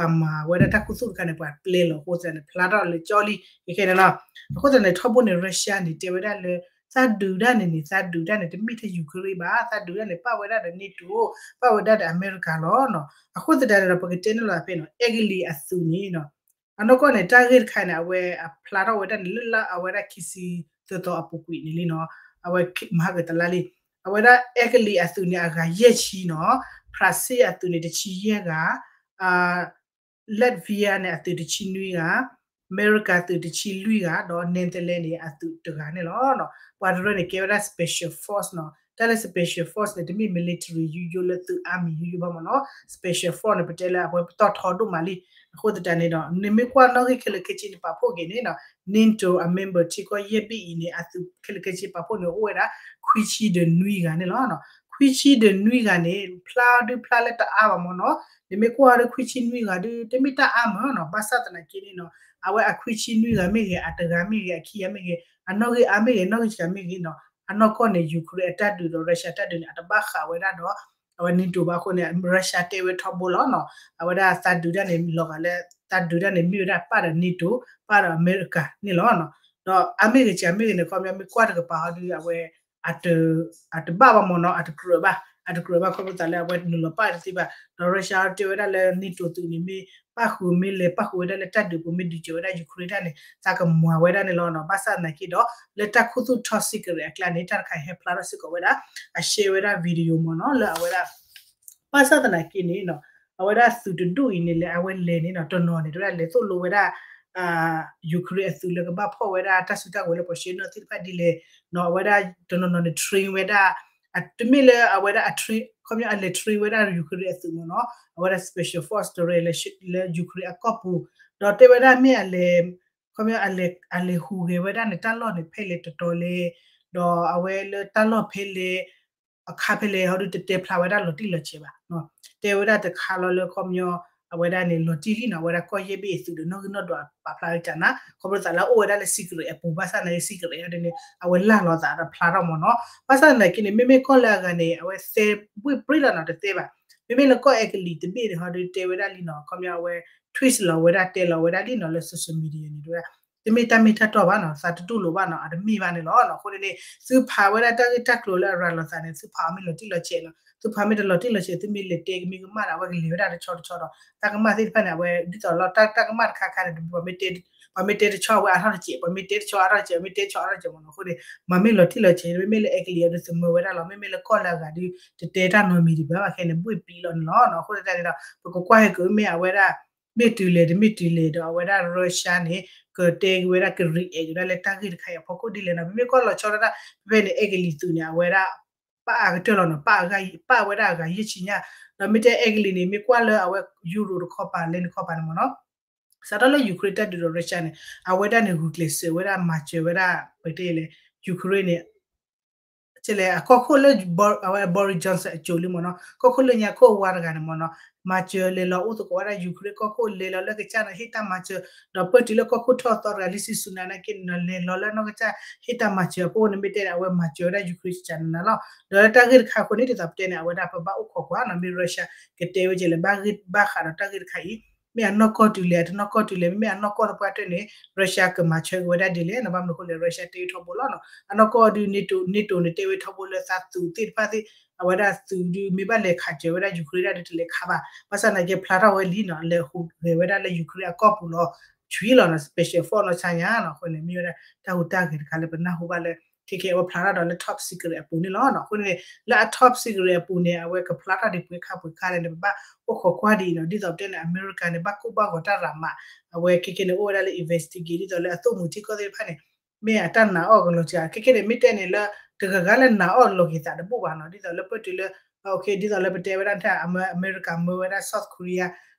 ၤမၤဝဲဒၣ်တၢ်ခူသူၣ်တခါန့ၣ် ပှၤပျဲလီၤအဃိသတးန့ၣ် ဖျါထီၣ်လၢကၠီလံ ခဲခဲန့ၣ်လီၤ. အဃိသတးန့ၣ် ထီဘိန့ၣ် Russia န့ၣ် တဲဝဲဒၣ်လၢ သးဒုးတၢ်န့ၣ်န့ၣ် သးဒုးတၢ်န့ၣ် တမ့ၢ်ထဲ Ukraine ဘၣ်, သးဒုးတၢ်န့ၣ် ပာ်ဝဲဒၣ်ဒီး NATO, ပာ်ဝဲဒၣ်ဒီးအမဲရကၤလီၤ. အဃိသတးန့ၣ်ဒီး ပကတဲန့ၣ်လီၤဖဲနီၤ အဲကလံးအသုးန့ၣ်နီၤ အနီၢ်ကီၢ်န့ၣ် တၢ်ဂ့ၢ်တခါန့ၣ် အဝဲအဖျါထီၣ်ဝဲဒၣ်န့ၣ် လၢလါအဝဲဒၣ်ခံဆံသၢသီအပူၤကွံာ်န့ၣ်လံနီၤ. အဝဲမၤဟါကတလါလံ. အဝဲဒၣ်အဲကလံးအသုးန့ၣ် အဂၤယဲၢ်ဆံနီၤ, ဖရၣ်စ့ၣ်အသုးန့ၣ် တဆံယဲၢ်ဂၤ, Latvia န့ၣ် အသုးတဆံနွံဂၤ, အမဲရကၤသုးတဆံလွံၢ်ဂၤ, ဒီး Netherlands န့ၣ် အသုးတဂၤန့ၣ်လီၤ. ပှၤတရၢန့ၣ် ကဲဝဲဒၣ် special force နီၤ. တၢ်လၢ special force န့ၣ် တမ့ၢ် military ယိယိလၢသုး army ယိယိဘၣ်မ့ၢ်နီၤ. special force န့ၣ် ပတဲလၢအဝဲပတီၢ်ထီဒိၣ်မးလံ. အဃိသတးန့ၣ်ဒီး နမ့ၢ်ကွၢ်နီၣ်ဂံၢ်ခဲလၢာ်ခဲဆ့န့ၣ် ပာ်ဖှိၣ်က့ၤန့ၣ်နီၤ NATO အ member ထံကီၢ်ယဲၢ်ဘ့ၣ်အံၤန့ၣ် အသုးခဲလၢာ်ခဲဆ့ပာ်ဖှိၣ်န့ၣ် အိၣ်ဝဲဒၣ် ခွံဆံဒီးနွံဂၤန့ၣ်လီၤ. ခွံဆံဒီးနွံဂၤန့ၣ် ဖျါဒုဖျါလၢတအါဘၣ်မ့ၢ်နီၤ. နမ့ၢ်ကွၢ်ဒီး ခွံဆံနွံဂၤဒု တမ့ၢ်တၢ်အါမ့ၢ်နီၤ. ဘၣ်ဆၣ်သနာ်က့န့ၣ်နီၤ အဝဲအခွံဆံနွံဂၤမ့ၢ်ဂ့ၤ အတဂၤမ့ၢ်ဂ့ၤ အခံဂၤမ့ၢ်ဂ့ၤ အနီၣ်ဂံၢ်အါမ့ၢ်ဂ့ၤ နီၣ်ဂံၢ်စှၤမ့ၢ်ဂ့ၤနီၤ အနီၢ်ကီၢ်န့ၣ် Ukraine အတၢ်ဒုးဒီး Russia တၢ်ဒုးန့ၣ် အတဘၣ်ဃးဝဲဒၣ်ဒီး အဝဲ NATO ဘၣ်အဃိန့ၣ် Russia တဲဝဲထီဘိလီၤနီၤ. အဝဲဒၣ်သးဒုးတၢ်န့ၣ် လီၤဂာ်လၢ သးဒုးတၢ်န့ၣ် မ့ၢ်ဝဲဒၣ်ပၣ်ဒီး NATO ပၣ်ဒီး အမဲရကၤန့ၣ်လီၤနီၤ. ဒီးအါမ့ၢ်ဂ့ၤစှၤမ့ၢ်ဂ့ၤန့ၣ် ခီပညီမ့ၢ်ကွၢ်တကပၤဟီဒု အဝဲ အတဘၣ်ဘၣ်မ့ၢ်နီၤ အတကြၢးဘၣ် အတကြၢးဘၣ် ခီဖျိသးလၢအဝဲနုာ်လီၤပၣ်တသ့ဘၣ်. ဒီး Russia တဲဝဲဒၣ်လၢ NATO သုးန့ၣ် မ့ၢ်ပၣ်ဃုာ် မ့ၢ်လဲၤပၣ်ဃုာ်ဝဲဒၣ်လၢတၢ်ဒုးပူၤ မ့ၢ်ဒုးစၢၤဝဲဒၣ် Ukraine တၢ်န့ၣ် သးကမၤဝဲဒၣ်န့ၣ်လီၤနီၤ. ဘၣ်ဆၣ်သနာ်က့ဒီး လၢတၢ်ခူသူၣ်ထီ secret အကျါန့ၣ် တၢ်တခါအံၤ ဟဲဖျါထီၣ်စ့ၢ်ကီးဝဲဒၣ် အ share ဝဲဒၣ် video မ့ၢ်နီၤ လၢအဝဲဒၣ် ဘၣ်ဆၣ်သနာ်က့န့ၣ်နီၤ အဝဲဒၣ်သုးတဒူၣ်အံၤန့ၣ် လၢအဝဲလဲၤန့ၣ်နီၤ တနီၤန့ၣ် တဲဝဲဒၣ်လဲၤသိၣ်လိဝဲဒၣ် Ukraine အသုးလၢကဘၣ်ဖီၣ်ဝဲဒၣ်တၢ်စုတၢ်ဝဲၤလၢပှၤဆှၢနီၣ်သ့ၣ်တဖၣ်ဒ်လဲၣ်နီၤ. အဝဲဒၣ်တနီၤနီၤန့ၣ် train ဝဲဒၣ် တမ့ၢ်လၢအဝဲဒၣ်အ train ခီပညီအလဲၤ train ဝဲဒၣ် Ukraine အသုးမ့ၢ်နီၤ အဝဲဒၣ် special force တရၢလၢ Ukraine အကီၢ်ပူၤ ဒီးတဲဝဲဒၣ်မ့ၢ်အလဲၤ ခီပညီအလဲၤဟူးဂဲၤဝဲဒၣ်န့ၣ် တၢ်လီၢ်န့ၣ် ဖဲလဲၣ်တတီၤလဲၣ် ဒီးအဝဲလၢတၢ်လီၢ်ဖဲလဲၣ် အခါဖဲလဲၣ် ဟီဒုတတဲဖျါဝဲဒၣ်လီၤတံၢ်လီၤဆဲးဘၣ်. တဲဝဲဒၣ်တခါလီၤလၢခီပညီ အဝဲဒၣ်န့ၣ် လီၤတံၢ်လံနီၤ အဝဲဒၣ်ကီၢ်ယဲၢ်ဘ့ၣ်အသုးဒီးနီၣ်ဂံၢ်နီၣ်ဒွးပာ်ဖျါဝဲကနၤ ခီဖျိသးလၢအအိၣ်ဝဲဒၣ်လၢ secret အပူၤ ဘၣ်ဆၣ်သနာ်က့ secret အံၤန့ၣ် အဝဲလၢ်လီၤသးဒီးဖျါထီၣ်မ့ၢ်နီၤ. ဘၣ်ဆၣ်သနာ်က့န့ၣ် မ့မ့ၢ်ကီၢ်လၢအဂၤန့ၣ် အဝဲသဲဘှ့ၣ်ပြံလီၤနီၤ တသဲဘၣ်. မ့မ့ၢ်လၢကီၢ်အဲကလံးတဘ့ၣ်န့ၣ် ဟီဒုတဲဝဲဒၣ်လံနီၤ ခီပညီအဝဲ tweet လီၤဝဲဒၣ်တဲလီၤဝဲဒၣ်လံနီၤ လၢ social media န့ၣ် တမ့ၢ်တၢ်မ့ၢ်တၢ်တီဘၣ်နီၤ သးတတူၢ်လိာ်ဘၣ်နီၤ အတမ့ၢ်ဘၣ်န့ၣ်လီၤ. အဃိန့ၣ်န့ၣ် သုဖးဝဲဒၣ်တၢ်ဂ့ၢ်တၢ်ကျိၤလၢအရၤလီၤသးန့ၣ် သုဖးအီၤမ့ၢ်လီၤတံၢ်လီၤဆဲးနီၤ သုဖးမ့ၢ်တလီၤတံၢ်လီၤဆဲး သုမ့ၢ်လဲၤတဲကမံၤကမၣ်ဒီး အဝဲကလဲၤဝဲဒၣ်တဆီတဆီဒီး တၢ်ကမၣ်သ့ၣ်တဖၣ်န့ၣ် အဝဲဒ်သိးလီၤ တၢ်ကမၣ်တခါခါန့ၣ် ပှၤမ့ၢ်တဲ ပှၤမ့ၢ်တဲတဆီအဝဲအါထီၣ်တစဲး ပှၤမ့ၢ်တဲတဆီအါထီၣ်တစဲး ပှၤမ့ၢ်တဲတဆီအါထီၣ်တစဲးမ့ၢ်နီၤ. အဃိန့ၣ် မၤမ့ၢ်လီၤတံၢ်လီၤဆဲး မ့မ့ၢ်လၢအဲကလံးအံၤဒုး သမၢဝဲဒၣ်လီၤ မ့မ့ၢ်လၢကီၢ်လၢအဂၤဒုး တတဲတၢ်နီတမံၤဒံးဘၣ်ဘၣ်ခဲန့ၣ် ဘှ့ၣ်ပြံလီၤန့ၣ်လီၤ. အဃိသတးန့ၣ်ဒီး ပကကွၢ်ဟဲက့ၤမ့ၢ်အဝဲဒၣ် မ့ၢ်တုၤလဲၣ်တမ့ၢ်တုၤလဲၣ်ဒီး အဝဲဒၣ် Russia န့ၣ် ကတဲက့ၤဝဲဒၣ် က react က့ၤဝဲဒၣ်လၢတၢ်ဂ့ၢ်တခါအံၤအဖီခိၣ်ဒ်လဲၣ်နီၤ. ပမ့ၢ်ကွၢ်လီၤဆီဒၣ်တၢ် ဖဲဖဲန့ၣ် အဲကလံးသုးန့ၣ် အဝဲဒၣ် ပၣ်အါကတၢၢ်လီၤနီၤ ပၣ်အါ ပၣ်ဝဲဒၣ်အဂၤယဲၢ်ဆံညါ ဒီးမ့ၢ်တဲအဲကလံးန့ၣ် မ့ၢ်ကွၢ်လၢအဝဲ Euro တခီပၤလဲၣ်န့ၣ်ခီပၤန့ၣ်မ့ၢ်နီၤ စးထီၣ်လၢ Ukraine တၢ်ဒုးဒီး Russia န့ၣ် အဝဲဒၣ်န့ၣ် ဂုာ်ကျဲးစၢးဝဲဒၣ် မၤစၢၤဝဲဒၣ် ပတဲလဲၣ် Ukraine န့ၣ် ကလဲၣ် အကီၢ်ခိၣ်လၢ အဝဲ Boris Johnson အစိၤလံမ့ၢ်နီၤ ကီၢ်ခိၣ်လၢညါခိၣ်အဝါတဂၤန့ၣ်မ့ၢ်နီၤ မၤစၢၤလဲၤလီၤအိၣ်သကိးဝဲဒၣ် Ukraine ကီၢ်ခိၣ်လဲၤလီၤလၢကစၢ်န့ၣ် ဟ့ၣ်တၢ်မၤစၢၤ ဒီးပၢၢ်တုၤလၢကီၢ်ခိၣ်ထီၣ်သီတဂၤ လံစံစူနၤနာ်က့န့ၣ် လဲၤလီၤလၢနီၢ်ကစၢ် ဟ့ၣ်တၢ်မၤစၢၤအဖီခိၣ်န့ၣ် မ့ၢ်တဲန့ၣ် အဝဲမၤစၢၤဝဲဒၣ် Ukraine ကစၢ်န့ၣ်လီၤ. ဒီးလၢတၢ်ဂ့ၢ်တခါအဃိန့ၣ် ဒ်သိးပတဲန့ၣ် အဝဲဒၣ်ပဘၣ်အိၣ်ခိးကွၢ်နီၤ မ့ၢ် Russia ကတဲဝဲကလဲၣ် ဘၣ်ဃးဒီးတၢ်ဂ့ၢ်တခါအံၤ မ့ၢ်အနီၢ်ကီၢ်တုၤလဲၣ် အတနီၢ်ကီၢ်တုၤလဲၣ် မ့မ့ၢ်အနီၢ်ကီၢ်သပှၢ်တၢၢ်န့ၣ် Russia ကမၤစၢၤက့ၤဝဲဒၣ်ဒ်လဲၣ်နီၤ ဘၣ်မနုၤအဃိလဲၣ် Russia တဲဝဲထီဘိလီၤနီၤ အနီၢ်ကီၢ်ဒုး NATO NATO န့ၣ် တဲဝဲထီဘိလၢသးသုးသ့ၣ်တဖၣ်သ့ၣ် အဝဲဒၣ်သုးဒုး မ့ၢ်ဘၣ်လဲၤခးစၢၤဝဲဒၣ် Ukraine ဒၣ်ဒုးတလဲၤခးဘၣ် ဘၣ်ဆၣ်သနာ်က့ဖျါထီၣ်ဝဲလံနီၤ လဲၤဟူးဂဲၤဝဲဒၣ်လၢ Ukraine အကီၢ်ပူၤလီၤ ဆှံလီၤနီၤ special force နီၤဆါညါနီၤ အဃိန့ၣ် မ့ၢ်ဝဲဒၣ်တၢ်ဟူးတၢ်ဂဲၤတခါလၢပနၢ်ဟူဘၣ်လၢ ခဲကဲအဝဲဖျါထီၣ်ဒီးလၢ top secret အပူၤန့ၣ်လီၤနီၤ အဃိန့ၣ် လၢအ top secret အပူၤန့ၣ် အဝဲကဖျါထီၣ်ဒံးပှဲၤခါပှဲၤခါလဲၣ်န့ၣ် ပဘၣ်အိၣ်ခိးကွၢ်ဒ်အံၤနီၤ ဒ်သိးပတဲန့ၣ် အမဲရကၤန့ၣ် ဘၣ်ကိၢ်ဘၣ်ဂီၤတၢ်ရၤမး အဝဲခဲကဲန့ၣ် အိၣ်ဝဲဒၣ်လၢ investigate ဒ်သိးလၢအသိၣ်မုာ်ထံကီၢ်သ့ၣ်တဖၣ်န့ၣ် မ့ၢ်အတၢ်နာ်အီၣ်ကလီၤစှၤ ခဲကဲန့ၣ် မ့ၢ်တဲန့ၣ်လၢ တဂၤဂၤလၢနာ်အီၣ်လီၤက့ၤသးတဘူၣ်ဘၣ်နီၤ ဒ်သိးလၢပၢၢ်တုၤလၢ ဒ်သိးလၢပတဲဝဲဒၣ် အမဲရကၤမၢဝဲဒၣ် South Korea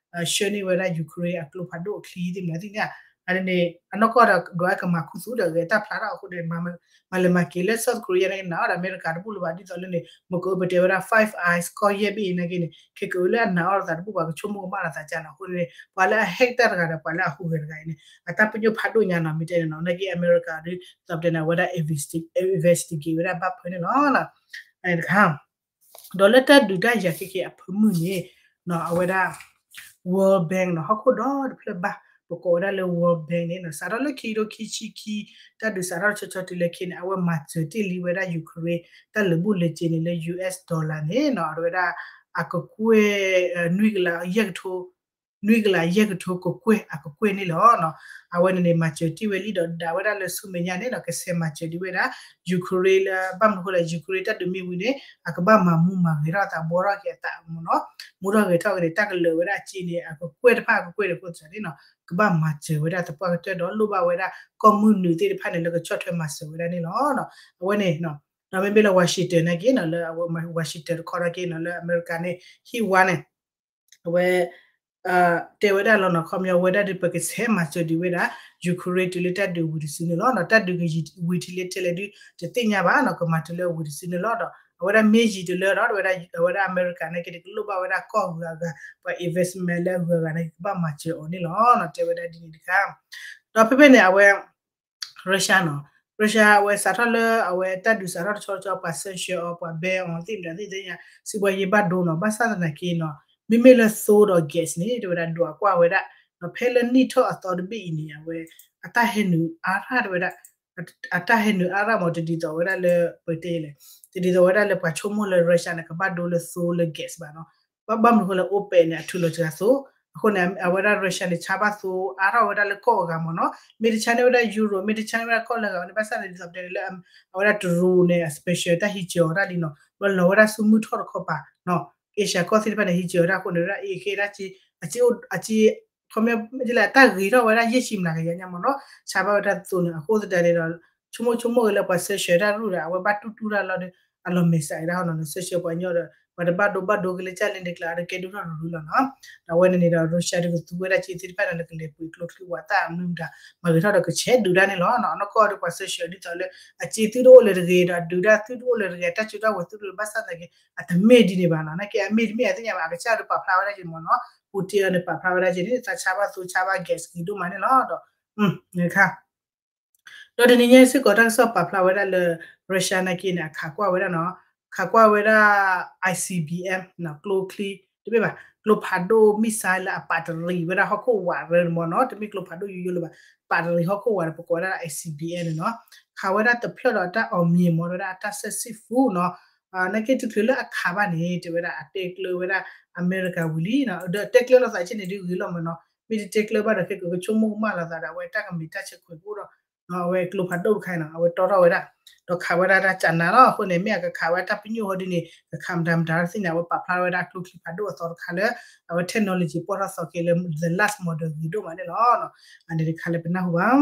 ဆှၢန့ၢ်ဝဲဒၣ် Ukraine အကျိဖးဒိၣ်အချံသ့ၣ်မနုၤသ့ၣ်န့ၣ် အန့ၣ် အနီၢ်ကီၢ်ဒီးဒွးကမၤခူသူၣ်ဒီးဂဲၤတၢ်ဖျါထီၣ်အဃိန့ၣ် မၤလဲၤမၤက့ၤလၢ South Korea န့ၣ် နာ်အီၣ်ဒီးအမဲရကၤတဘူၣ်လၢၤဘၣ် ဒ်သိးလၢန့ၣ် မ့ၢ်ကအိၣ်ပတဲဝဲဒၣ် Five Eyes ကီၢ်ယဲၢ်ဘ့ၣ်အံၤနာ်က့န့ၣ် ခဲကအိၣ်လၢအနာ်အီၣ်ဒီးသးတဘူၣ်ဘၣ် ကဆိကမိၣ်ကမၣ်ဒီးသးကၢ်နီၤ အဃိန့ၣ် ပှၤလၢအ hack တၢ်တဂၤဒီးပှၤလၢအဟူးဂဲၤတဂၤအံၤန့ၣ် အတၢ်ပညိၣ်ဖးဒိၣ်ညါနီၤ မ့ၢ်တဲန့ၣ်နီၤ နာ်က့အမဲရကၤဒ်သိးပတဲန့ၣ် အဝဲဒၣ် investigate ဝဲဒၣ်ဘၣ်ဖၢန့ၣ်လီၤ တခါ ဒီးလၢတၢ်ဒုးတၢ်ယၤခဲကဲအဖၢမုၢ်န့ၣ် အဝဲဒၣ် World Bank နီၤ ဟီၣ်ခိၣ်ဒီတဖျၢၣ်ဘၣ် ပကိးဝဲဒၣ်လၢ World Bank န့ၣ်နီၤ စးထီၣ်လၢခံကထိခံဆံခံ တၢ်ဒုးစးထီၣ်ဆီဆီတုၤလၢခဲန့ၣ် အဝဲမၤစၢၤတ့ၢ်လံဝဲဒၣ် Ukraine တၢ်လၢာ်ဘူၣ်လၢာ်စ့ၤန့ၣ်လၢ US dollar န့ၣ်နီၤ အဝဲဒၣ် အကကွဲၢ် နွံကလးယဲၢ်ကထိ နွံကလးယဲၢ်ကထိကကွဲၢ်အကကွဲၢ်န့ၣ်လီၤ. အဝဲန့ၣ်န့ၣ် မၤစၢၤတ့ၢ်ဝဲလံဒီး ဒၣ်ဝဲဒၣ်လၢဆူမဲာ်ညါန့ၣ်နီၤ ကဆဲးမၤစၢၤဒံးဝဲဒၣ် Ukraine လၢ ဘၣ်မနုၤအဃိလဲၣ် Ukraine တၢ်ဒုးမ့ၢ်ဝံၤန့ၣ် အကဘၣ်မၤမူမၤဂဲၤထီၣ်အသး ဘှီထီၣ်က့ၤအသးမ့ၢ်နီၤ မူထီၣ်ဂဲၤထီၣ်က့ၤန့ၣ် တၢ်ကလၢာ်ဝဲဒၣ်အစ့န့ၣ် အကကွဲၢ်တဖၣ်အကကွဲၢ်န့ၣ်အဃိသတးန့ၣ်နီၤ ကဘၣ်မၤစၢၤဝဲဒၣ်သပှၢ်ကတၢၢ်ဒီးလိၣ်ဘၣ်ဝဲဒၣ် ကီၢ်မုၢ်နုာ်သ့ၣ်တဖၣ်န့ၣ် လၢကဆီၣ်ထွဲမၤစၢၤဝဲဒၣ်န့ၣ်လီၤ. အဝဲန့ၣ် ဒီးမ့မ့ၢ်လၢ Washington နာ်က့နီၤ လၢအဝဲ Washington တခီထီၣ်က့နီၤ လၢအမဲရကၤန့ၣ် ဟံၣ်ဝါန့ၣ် အဝဲ တဲဝဲဒၣ်လီၤနီၤ ခီပညီဝဲဒၣ်ဒီး ပကဆဲးမၤစၢၤဒံးဝဲဒၣ် Ukraine တုၤလၢတၢ်ဒုးဝံၤတစုန့ၣ်လီၤ. တၢ်ဒုးကယံာ်ဝံၤထံလၢထဲလဲၣ်ဒုး တသ့ၣ်ညါဘၣ်နီၤ ကမၤတုၤလၢအဝံၤတစုန့ၣ်လီၤ. ဒီးအဝဲဒၣ်မ့ၢ်ယံၤတုၤလၢဒီး အဝဲဒၣ်အမဲရကၤနာ်က့န့ၣ် ကလိၣ်ဘၣ်ဝဲဒၣ်ကီၢ်ဂၤဂၤ ပှၤ investment လၢအဂၤဂၤန့ၣ် ကဘၣ်မၤစၢၤအီၤန့ၣ်လီၤ. တဲဝဲဒၣ်ဒ်န့ၣ်တခါ ဒီးဖဲဖဲန့ၣ် အဝဲ Russia နီၤ Russia အဝဲစးထီၣ်လၢအဝဲတၢ်ဒုးစးထီၣ်တဆီတဆီ ပှၤ sanction အီၤ ပှၤ ban အီၤ သ့ၣ်မတၤသ့ၣ်သ့ၣ်ညါ စံးဘှါယံၤဘၣ်ဒိနီၤ ဘၣ်ဆၣ်သနာ်က့နီၤ မ့မ့ၢ်လၢသိဒီး gas န့ၣ် တဲဝဲဒၣ်ဒွးကွၢ်ဝဲဒၣ် ဒီးဖဲလၢနံၣ်ထီၣ်အသီတဘ့ၣ်အံၤန့ၣ် အဝဲ အတၢ်ဟဲနုာ်အါထီၣ်တဲဝဲဒၣ် အတၢ်ဟဲနုာ်အါထီၣ်မ့ၢ်တဒ်သိးဝဲဒၣ်လၢ ပတဲလဲၣ် တဒ်သိးဝဲဒၣ်လၢပှၤဆိကမိၣ်လၢ Russia န့ၣ် ကဘၣ်ဒိလၢသိလၢ gas ဘၣ်နီၤ ဘၣ်မနုၤအဃိလဲၣ် အိၣ်ပဲးန့ၣ် အထုးလီၤစှၤသိ အဃိန့ၣ် အဝဲဒၣ် Russia န့ၣ် ဆါဘၣ်သိအါထီၣ်ဝဲဒၣ်လၢကီၢ်အဂၤမ့ၢ်နီၤ မ့ၢ်တဆါန့ၢ်ဝဲဒၣ် Europe မ့ၢ်တဆါန့ၢ်ဝဲဒၣ်ကီၢ်လၢအဂၤန့ၣ် ဘၣ်ဆၣ်န့ၣ် ဒ်သိးပတဲန့ၣ်လၢ အဝဲဒၣ်တရူးန့ၣ် special တၢ်ဟံးစၢၤအီၤဒၣ်လံနီၤ ဘၣ်လီၤဝဲဒၣ်ဆူမုၢ်ထီၣ်တခီပၤ Asia ကီၢ်သ့ၣ်တဖၣ်န့ၣ် ဟံးစၢၤဝဲဒၣ်အဃိန့ၣ် ဝဲဒၣ်အ့ၣ်ခဲဒၣ်က့ အက့ ခီမ့ၢ်လၢအတၢ်ဂ့ၤထီၣ်ဝဲဒၣ် ယဲၢ်ဆံမျးကယၤညါမ့ၢ်နီၤ ဆါဘၣ်ဝဲဒၣ်သိန့ၣ် အဃိသတးန့ၣ်ဒီး ဆိကမိၣ်ဆိကမိၣ်ဂ့ၤလၢပှၤ sanction တၢ်ရူၢ်ဒီး အဝဲဘၣ်တူၢ်တူၢ်တၢ်လီၤဒီး အလီၤမဲာ်ဆှးဒၣ်ဟီနီၤ sanction ပှၤကညီဒီး ပှၤတဘၣ်ဒိဘၣ်ဒိက့ၤလၢကၢ်လဲၣ်န့ၣ်ကျါ အတကဲဒိၣ်ထီၣ်တရူးလီၤနီၤ ဒီးအဝဲန့ၣ်န့ၣ်ဒီး Russia ဒုးကသူဝဲဒၣ်က့သ့ၣ်တဖၣ်န့ၣ်လၢကလဲၤပှ့ၤကျိချံဝးတၢ်အမနုၤမတၤ မၤဂ့ၤထီၣ်ဒီးကဆဲးဒုးတၢ်န့ၣ်လီၤနီၤ အနီၢ်ကီၢ်ဒီးပှၤ sanction ဒ်သိးလၢ အက့သုတအိၣ်လၢၤတဂ့ၤဒီး အဒုးတၢ်သုတအိၣ်လၢၤတဂ့ၤ အတၢ်စိတၢ်ဝဲၤသုတအိၣ်လၢၤ ဘၣ်ဆၣ်သနာ်က့ အတမ့ၢ်ဒ်န့ၣ်ဘၣ်နီၤ နာ်က့အမ့ၢ်တမ့ၢ်အသ့ၣ်ညါဘၣ် အကစၢ်ဒီးပာ်ဖျါဝဲဒၣ်က့မ့ၢ်နီၤ Putin န့ၣ် ပာ်ဖျါဝဲဒၣ်က့န့ၣ် သးဆါဘၣ်သိဆါဘၣ် gas ဂ့ၤဒိၣ်မးန့ၣ်လီၤ ဒီး ခါ ဒီးတနံၤညါစ့ၢ်ကီးတၢ်ကစီၣ်ပာ်ဖျါဝဲဒၣ်လၢ Russia နာ်က့န့ၣ် အခးကွၢ်ဝဲဒၣ်နီၤ ခးကွၢ်ဝဲဒၣ် I C B M နီၤ ကျိချံ တမ့ၢ်ဘၣ် ကျိဖးဒိၣ် missile လၢအပာ်တရံးဝဲဒၣ်ဟီၣ်ခိၣ်ဝးရၢန့ၣ်မ့ၢ်နီၤ တမ့ၢ်ကျိဖးဒိၣ်ယိယိလၢၤဘၣ် ပာ်တရံးဟီၣ်ခိၣ်ဝးန့ၣ် ပကိးဝဲဒၣ် I C B M န့ၣ်နီၤ ခးဝဲဒၣ်တဖျၢၣ်ဒီးတၢ်အီၣ်မံၤမ့ၢ် ဝဲဒၣ်အတၢ်ဆၢဆံၣ်ဖူနီၤ နာ်က့တချုးလၢအခးဘၣ်န့ၣ် တဲဝဲဒၣ်အတဲကျၢၤဝဲဒၣ်အမဲရကၤဝံၤလံနီၤ ဒီးတဲကျၢၤလိာ်သးဆ့ၣ်န့ၣ်ဒုးဂ့ၤလီၤမ့ၢ်နီၤ မ့ၢ်တတဲကျၢၤဘၣ်ဒီး ခဲကကဆိကမိၣ်ကမၣ်လိာ်သးဒီး အဝဲတၢ်ကမ့ၢ်တၢ်ဆၢခွဲးကအိၣ်ဒီး အဝဲကျိဖးဒိၣ်တခါနီၤ အဝဲတီထီၣ်ဝဲဒၣ် ဒီးခးဝဲဒၣ်တၢ်ကၠးနးလီၤ အဃိန့ၣ် မ့ၢ်အကခးဝဲတၢ်ပညိၣ်ဟီဒ်န့ၣ် ကခးမတၤမတၤတသ့ၣ်ညါ အဝဲပာ်ဖျါဝဲဒၣ်ကျိချံဖးဒိၣ်အသီတခါလၢ အဝဲ technology ပီၢ်ထီၣ်သီက့ၤလၢ the last model ဂ့ၤဒိၣ်မးန့ၣ်လီၤ အန့ၣ်တခါလၢပနၢ်ဟူဘၣ်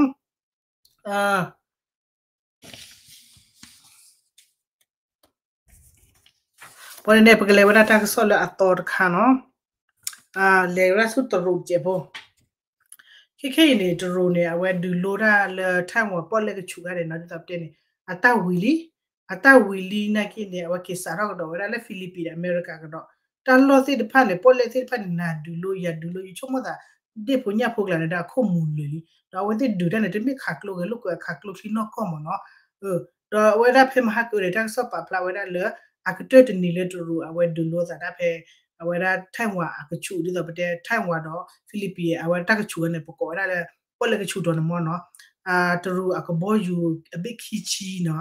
ပှၤန့ၣ်န့ၣ် ပကလဲၤဝဲဒၣ်တၢ်ကစီၣ်လၢအသီတခါနီၤ လဲၤဝဲဒၣ်ဆူတရူးတစဲးဖိ ခဲခဲအံၤန့ၣ် တရူးန့ၣ် အဝဲဒုးလိတၢ်လၢ Taiwan ပီၣ်လဲၣ်ကဆူးခါန့ၣ်နီၤ ဒ်သိးပတဲန့ၣ် အတၢ်ဝံၤလံ အတၢ်ဝံၤလံနာ်က့န့ၣ် အဝဲက့ၤစးထီၣ်ကဒီးဝဲဒၣ်လၢ Philippines ဒီးအမဲရကၤကဒီး တၢ်လီၢ်သ့ၣ်တဖၣ်န့ၣ် ပီၣ်လဲၣ်သ့ၣ်တဖၣ်န့ၣ် နၤဒုးလိယၤဒုးလိ ယဆိကမိၣ်သး ဒ့ၣ်ဖိညၣ်ဖိကျါန့ၣ်ဒီးအခိၣ်မူၤလၢာ်လံ ဒီးအဝဲသ့ၣ်ဒုးတၢ်န့ၣ် တမ့ၢ်ခးကျိဂဲၤလိာ်ကွဲအခးကျိချံနီၢ်ကီၢ်မ့ၢ်နီၤ ဒီးအဝဲဒၣ်ဖဲမဟါကၢန့ၣ် တၢ်ကစီၣ်ပာ်ဖျါဝဲဒၣ်လၢ အကတၢၢ်တနံၤလၢတရူးအဝဲဒုးလိသးဒၣ်ဖဲ အဝဲဒၣ် Taiwan အကဆူး ဒ်သိးပတဲ Taiwan ဒီး Philippines အဝဲတၢ်ကဆူးန့ၣ် ပကိးဝဲဒၣ်လၢ ပီၣ်လဲၣ်ကဆူးဒီးန့ၣ်မ့ၢ်နီၤ တရူးအကဘီယူၤအဘ့ၣ်ခံဆံနီၤ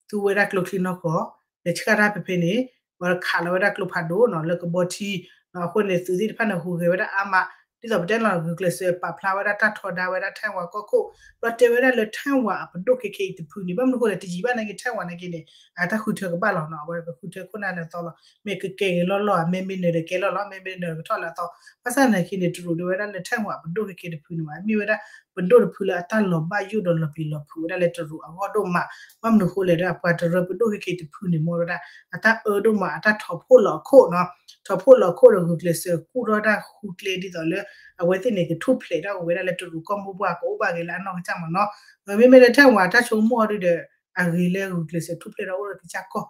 သူဝဲဒၣ်ကျိချံနီၢ်ကီၢ် လဲၤဆှၣ်တၢ်ဖဲဖဲန့ၣ် ဝဲခးလီၤဝဲဒၣ်ကျိဖးဒိၣ်နီၤ လၢကဘီထံ အဃိန့ၣ် သုးသ့ၣ်တဖၣ်န့ၣ် ဟူးဂဲၤဝဲဒၣ်အါမး ဒ်သိးပတဲလီၤ ဂုာ်ကျဲးစၢးပာ်ဖျါဝဲဒၣ်တၢ်ထီဒါဝဲဒၣ် Taiwan ကီၢ်ခိၣ် ဒီးတဲဝဲဒၣ်လၢ Taiwan အပဒိၣ်ခဲခဲအံၤတဖုန့ၣ် ဘၣ်မနုၤအဃိလဲၣ် တယံာ်ဘၣ်နာ်က့ Taiwan နာ်က့န့ၣ် အတၢ်ဃုထၢကဘၣ်လီၤနီၤ အဝဲကဃုထၢခိၣ်နၢ်လၢအသီလီၤ မ့ၢ်ကကဲဂ့ၤလီၢ်လီၢ် မ့ၢ်မ့ၢ်နၢၤဒီးကဲလီၢ်လီၤ မ့ၢ်မ့ၢ်နၢၤကထီၣ်လၢအသီ ဘၣ်ဆၣ်နာ်က့န့ၣ် တရူးတဲဝဲဒၣ်လၢ Taiwan အပဒိၣ်ခဲခဲတဖုန့ၣ်မ့ၢ် မ့ၢ်ဝဲဒၣ် ပဒိၣ်တဖုလၢအတၢ်လီၤဘၣ်ယိၣ်ဒီးလီၤပျံၤလီၤဖုးဝဲဒၣ်လၢတရူးအဂီၢ်ဒိၣ်မး ဘၣ်မနုၤအဃိလဲၣ်ဒီး ပှၤတရူးပဒိၣ်ခဲခဲတဖုန့ၣ် မ့ၢ်ဝဲဒၣ် အတၢ်အၢဒိၣ်မး အတၢ်ထီၣ်ဖှိၣ်လီၤအခိၣ်နီၤ ထီၣ်ဖှိၣ်လီၤအခိၣ်ဒီး ဂုာ်ကျဲးစၢးကူၣ်ထီၣ်တၢ်ဃုကျဲဒ်သိးလၢ အဝဲသ့ၣ်န့ၣ် ကထူၣ်ဖျဲးထီၣ်ဝဲဒၣ်လၢတရူးကီၢ်မိၢ်ပှၢ် ကအိၣ်ဘၣ်ဂ့ၤလၢအနီၢ်ကစၢ်မ့ၢ်နီၤ မ့မ့ၢ်လၢ Taiwan တၢ်ဆိကမိၣ်အီၤဒုဒီး အဂ့ၤလၢဂုာ်ကျဲးစၢးထူၣ်ဖျဲးထီၣ်အိၣ်လၢကစၢ်ကီၢ်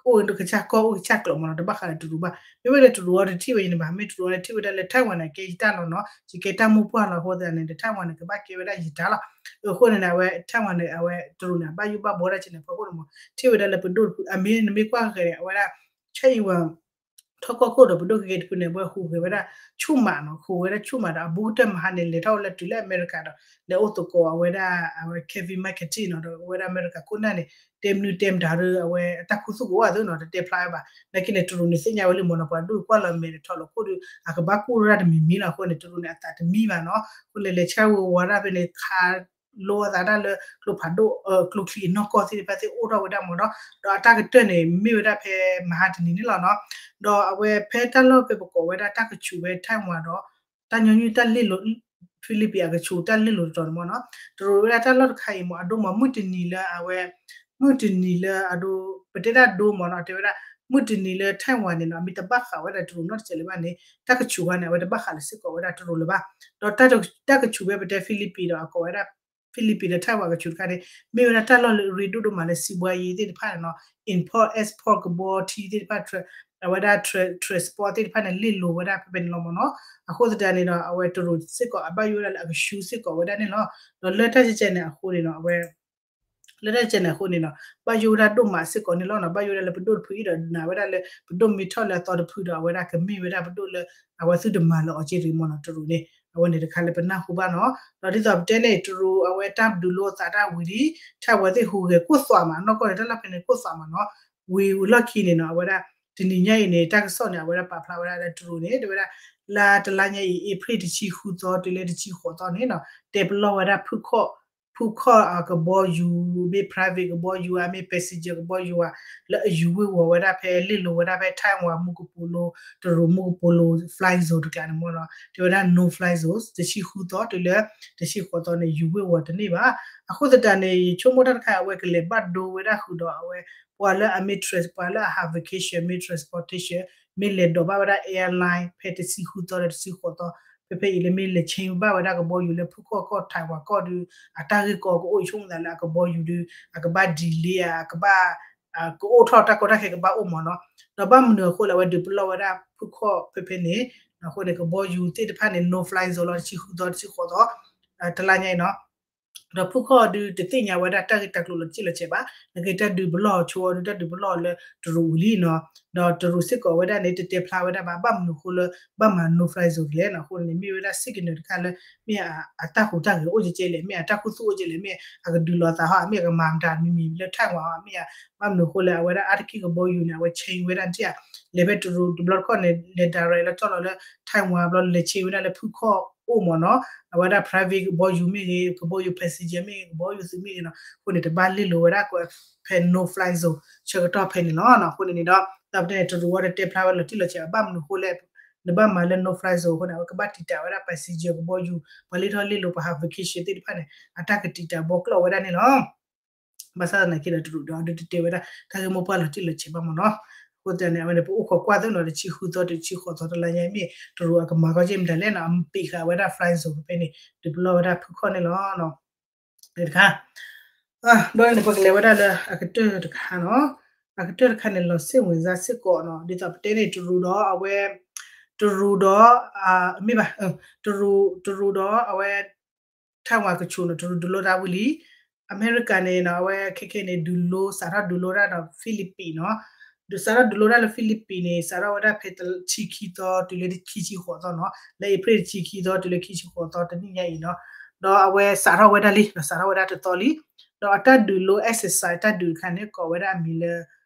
အိၣ်ကစၢ်ကီၢ် အိၣ်ကစၢ်ကျိာ်မ့ၢ်နီၤ တဘၣ်ဃးဒီးတရူးဘၣ် မ့မ့ၢ်လၢတရူးအီၤတထံၣ်ဝဲအံၤန့ၣ်ဘၣ် မ့ၢ်တရူးအီၤန့ၣ်ထံၣ်ဝဲဒၣ်လၢ Taiwan န့ၣ် ကဲယတၢ်လီၤနီၤ ယကဲတၢ်မိၢ်ပှၢ်လီၤအဃိသတးန့ၣ် Taiwan န့ၣ် ကဘၣ်ကဲဝဲဒၣ်ယတၢ်လီၤ အဃိန့ၣ် အဝဲ Taiwan န့ၣ် အဝဲတရူးန့ၣ် အဘၣ်ယိၣ်ဘၣ်ဘှီဒၣ်က့န့ၣ် ဖီခိၣ်န့ၣ်မ့ၢ် ထံၣ်ဝဲဒၣ်လၢပဒိၣ်တဖု အမ့ၢ်နမ့ၢ်ကွၢ်ဂ့ၤန့ၣ် အဝဲဒၣ် China ထီၣ်ကီၢ်ခိၣ်ဒီးပဒိၣ်ခဲခဲတဖုန့ၣ် အဝဲဟူးဂဲၤဝဲဒၣ် ဆူၣ်မးနီၤ ဟူးဝဲဒၣ်ဆူၣ်မးဒီး အဘူးကတၢၢ်မဟါန့ၣ် လဲၤထီၣ်ဝဲလၢတုၤလၢအမဲရကၤဒီး လဲၤအိၣ်သကိးအဝဲဒၣ် အဝဲ Kevin McCarthy နီၤ ဒီးအဝဲဒၣ်အမဲရကၤခိၣ်နၢ်န့ၣ် တဲမနုၤတဲမတၤဒီး အဝဲအတၢ်ခူသူၣ်ကအိၣ်အသိးနီၤ တတဲဖျါဝဲဘၣ် နာ်က့န့ၣ် တရူးန့ၣ်သ့ၣ်ညါဝဲလံမ့ၢ်နီၤ ပှၤဒိၣ်ကွၢ်လီၤမဲာ်ဒီးထီၣ်လီၤခိၣ်ဒီး အကဘၣ်ကူၣ်ဝဲဒၣ်တမံၤမံၤလီၤ အဃိန့ၣ် တရူးန့ၣ် အသးတမံဘၣ်နီၤ အဃိန့ၣ် လဲၤဆှၣ်ဝဲဝါဒၣ်ဖဲန့ၣ် ခး လိအသးဒၣ်လၢကျိဖးဒိၣ် ကျိချံအနီၢ်ကီၢ်သ့ၣ်တဖၣ်သ့ၣ်အိၣ်ထီၣ်ဝဲဒၣ်မ့ၢ်နီၤ ဒီးအတၢ်ကတၢၢ်န့ၣ် မ့ၢ်ဝဲဒၣ်ဖဲမဟါတနံၤန့ၣ်လီၤနီၤ ဒီးအဝဲဖဲတၢ်လီၢ်ဖဲပကိးဝဲဒၣ်တၢ်ကဆူးဖဲ Taiwan ဒီး တၢ်ညီနုၢ်တၢ်လ့ၣ်လိၤ Philippines အကဆူးတၢ်လ့ၣ်လိၤတတီၤန့ၣ်မ့ၢ်နီၤ တရူးဝဲဒၣ်တၢ်လီၢ်တခါအံၤမ့ၢ် အဒိမ့ၢ်မုၢ်တနံၤလၢအဝဲ မုၢ်တနံၤလၢအဒိ ပတဲဒၣ်ဒိမ့ၢ်နီၤ တဲဝဲဒၣ် မုၢ်တနံၤလၢ Taiwan န့ၣ်နီၤ အမ့ၢ်တဘၣ်ဃးဝဲဒၣ်တရူးနီတစဲးလၢၤဘၣ်န့ၣ် တၢ်ကဆူးခါန့ၣ် အဝဲတဘၣ်ဃးလၢစ့ၢ်ကီးဝဲဒၣ်တရူးလၢၤဘၣ်. ဒီးတၢ်ကဆူးဖဲပတဲ Philippines ဒီးအကိးဝဲဒၣ် Philippines ဒီး Taiwan ကဆူးတခါန့ၣ် မ့ၢ်ဝဲဒၣ်တၢ်လီၢ်လၢအရ့ဒိၣ်ဒိၣ်မးလၢ စီးပွားရေး သ့ၣ်တဖၣ်န့ၣ်နီၤ import export ကဘီထံသ့ၣ်တဖၣ် အဝဲဒၣ် transport သ့ၣ်တဖၣ်န့ၣ် လ့ၣ်လိၤဝဲဒၣ်ဖဲဖဲန့ၣ်လီၤမ့ၢ်နီၤ. အဃိသတးန့ၣ်ဒီး အဝဲတရူးစ့ၢ်ကီးအဘၣ်ယိၣ်ဝဲဒၣ်လၢအကဆူးစ့ၢ်ကီးဝဲဒၣ်န့ၣ်လီၤ. ဒီးလၢတၢ်ကဲကဲန့ၣ်အဃိန့ၣ်နီၤ အဝဲ လၢတၢ်ကဲန့ၣ်အဃိန့ၣ်နီၤ ဘၣ်ယိၣ်ဝဲဒၣ်ဒိၣ်မးစ့ၢ်ကီးန့ၣ်လီၤနီၤ. ဘၣ်ယိၣ်ဝဲဒၣ်လၢပဒိၣ်တဖုအံၤဒီးနာ်ဝဲဒၣ်လၢ ပဒိၣ်မ့ၢ်ထီၣ်လၢအသီတဖုဒီး အဝဲဒၣ်ကမ့ၢ်ဝဲဒၣ်ပဒိၣ်လၢ အဝဲသုတမၤလၢအီၤက့တဂ့ၤမ့ၢ်နီၤ တရူးန့ၣ် အဝဲန့ၣ်တခါလၢပနၢ်ဟူဘၣ်နီၤ. ဒီးဒ်သိးပတဲန့ၣ် တရူးအဝဲတၢ်ဒုးလိသးတၢ်ဝံၤလံ Taiwan သ့ၣ်ဟူးဂဲၤကိၢ်သွးမး နီၢ်ကီၢ်န့ၣ် တၢ်လီၢ်ဖဲန့ၣ်ကိၢ်သွးမးနီၤ. ဝံၤလီၢ်ခံန့ၣ်နီၤ အဝဲဒၣ် တနံၤညါအံၤန့ၣ် တၢ်ကစီၣ်န့ၣ် အဝဲဒၣ်ပာ်ဖျါဝဲဒၣ်လၢတရူးန့ၣ် တဲဝဲဒၣ် လါတလါညါအံၤ April တဆံဃုသီတုၤလၢတဆံဃိးသီန့ၣ်နီၤ တဲပလီၢ်ဝဲဒၣ်ဖုခီၣ် ဖုခီၣ်အကဘီယူၤ မ့ၢ် private ကဘီယူၤဧါ မ့ၢ် passenger ကဘီယူၤဧါ လၢအယူၤဝ့ၤဝီၤဝဲဒၣ်ဖဲ လ့ၣ်လိၤဝဲဒၣ်ဖဲ Taiwan မူကပိာ်လိၤ တရူးမူကပိာ်လိၤ fly zone တကျါန့ၣ်မ့ၢ်နီၤ တဲဝဲဒၣ် no fly zone တဆံဃုသီတုၤလၢ တဆံဃိးသီန့ၣ် ယူၤဝ့ၤဝီၤတန့ၢ်ဘၣ်. အဃိသတးန့ၣ် ယဆိကမိၣ်တၢ်တခါ အဝဲကလဲၤဘၣ်ဒိဝဲဒၣ်ဃုာ်ဒီးအဝဲ ပှၤလၢအမ့ၢ် trans ပှၤလၢအဟး vacation မ့ၢ် transportation မ့ၢ်လဲၤဒိးဘၣ်ဝဲဒၣ် airline ဖဲတဆံဃုသီဒီးတဆံဃိးသီ ဖဲဖဲအံၤလၢမ့ၢ်လဲၤ change ဘၣ်ဝဲဒၣ်ကဘီယူၤလၢဖုခီၣ်ကီၢ် Taiwan ကီၢ်ဒီး အတၢ်ဂ့ၢ်ကီကအိၣ် ယဆိကမိၣ်သးလၢအကဘီယူၤဒီး အကဘၣ် delay ဧါ အကဘၣ် ကအိၣ်ထီၣ်တၢ်ကီတၢ်ခဲကဘၣ်အိၣ်မ့ၢ်နီၤ. ဒီးဘၣ်မနုၤအဃိလၢအဝဲဒုးပလီၢ်ဝဲဒၣ်ဖုခီၣ်ဖဲဖဲန့ၣ် အဃိန့ၣ် ကဘီယူၤသ့ၣ်တဖၣ်န့ၣ် no fly zone လီၤ တဆံဃုသီတဆံဃိးသီ တလါညါအံၤနီၤ ဒီးဖုခီၣ်ဒုးတသ့ၣ်ညါဝဲဒၣ်တၢ်ဂ့ၢ်တၢ်ကျိၤလီၤတံၢ်လီၤဆဲးဘၣ်. နက့တၢ်ဒုးပလီၢ်ဆိအီၤဒုး တၢ်ဒုးပလီၢ်လၢတရူးဝံၤလံနီၤ. ဒီးတရူးစ့ၢ်ကီးဝဲဒၣ်န့ၣ် တတဲဖျါဝဲဒၣ်ဘၣ် ဘၣ်မနုၤအဃိလၢ ဘၣ်မၤ no fly zone လဲၣ်နီၤ. အဃိန့ၣ် မ့ၢ်ဝဲဒၣ် signal တခါလၢ မ့ၢ်အတၢ်ဟူးတၢ်ဂဲၤအိၣ်ကဲကဲလဲၣ် မ့ၢ်အတၢ်ခူသူၣ်အိၣ်ကဲလဲၣ် မ့ၢ်အကဒုးလီၤသးဟီ မ့ၢ်အကမၤမတၤမံၤမံၤလၢ Taiwan ဟီ မ့ၢ်ဧါ. ဘၣ်မနုၤအဃိလၢအဝဲဒၣ်အါတက့ၢ်ကဘီယူၤန့ၣ် အဝဲ change ဝဲဒၣ်န့ၣ်ဧါ လဲၤဖဲတရူးတဘျီတခီၣ်န့ၣ် လဲၤ direct လၢတီၢ်လီၤလၢ Taiwan ဘျီလဲၤ change ဝဲဒၣ်လၢဖုခီၣ်အိၣ်မ့ၢ်နီၤ. အဝဲဒၣ် private ကဘီယူၤမ့ၢ်ဂ့ၤ ကဘီယူၤ passenger မ့ၢ်ဂ့ၤ ကဘီယူၤသုးမ့ၢ်ဂ့ၤနီၤ အဃိန့ၣ် တဘၣ်လ့ၣ်လိၤဝဲဒၣ်ကဖဲ no fly zone ဆၢကတီၢ်ဖဲန့ၣ်လီၤ. အဃိန့ၣ်န့ၣ်ဒီး တၢ်ပတဲန့ၣ် တရူးအီၤတတဲဖျါဝဲလီၤတံၢ်လီၤဆဲး ဘၣ်မနုၤအဃိလဲၣ် နဘၣ်မၤလၢ no fly zone အဃိန့ၣ် အဝဲကဘၣ်တံာ်တာ်ဝဲဒၣ် passenger ကဘီယူၤ ပှၤလ့ၣ်ထီၣ်လ့ၣ်လိၤ ပှၤဟး vacation သ့ၣ်တဖၣ်န့ၣ် အတၢ်ကတံာ်တာ်ဘီကျီၢ်ဝဲဒၣ်န့ၣ်လီၤ. ဘၣ်ဆၣ်သနာ်က့ဒီး တရူးဒီးဒုးတတဲဝဲဒၣ် တၢ်ဂ့ၢ်မိၢ်ပှၢ်လီၤတံၢ်လီၤဆဲးဘၣ်မ့ၢ်နီၤ. အဃိသတးန့ၣ် အဝဲန့ၣ် ပအိၣ်ခိးကွၢ်သိးနီၤ တဆံဃုသီတုၤတဆံဃိးသီတလါညါမ့ၢ် တရူးအကမၤကီက့ၤမတၤလဲၣ်နီၤ အမ့ၢ်ပံးဃာ်ဝဲဒၣ် fly zone ဖဲဖဲန့ၣ် ဒုးပလီၢ်ဝဲဒၣ်ဖုခီၣ်န့ၣ်လီၤ. တခါ ဘျီန့ၣ် ပကလဲၤဝဲဒၣ်လၢအကတၢၢ်တခါနီၤ. အကတၢၢ်တခါန့ၣ် လီၤစ့ၣ်ဝင်စၢ်စ့ၢ်ကီးနီၤ ဒ်သိးပတဲန့ၣ် တရူးဒီးအဝဲ တရူးဒီး မ့ၢ်ဘၣ် တရူး တရူးဒီးအဝဲ Taiwan ကဆိးနီၤ တရူးဒုးလိတၢ်ဝံၤလံ. အမဲရကၤန့ၣ်နီၤ အဝဲခဲခဲန့ၣ် ဒုးလိ စးထီၣ်ဒုးလိတၢ်ဒီး Philippines နီၤ. ဒုးစးထီၣ်ဒုးလိတၢ်လၢ Philippines န့ၣ် စးထီၣ်ဝဲဒၣ်ဖဲတဆံခံသီတုၤလၢခံဆံဃိးသီနီၤ လၢ April တဆံခံသီတုၤလၢခံဆံဃိးသီ တနံၣ်ညါအံၤနီၤ. ဒီးအဝဲစးထီၣ်ဝဲဒၣ်လံ ဒီးစးထီၣ်ဝဲဒၣ်တသီလံ. ဒီးအတၢ်ဒုးလိ exercise တၢ်ဒုးတခါန့ၣ် ကိးဝဲဒၣ်အမံၤလၢ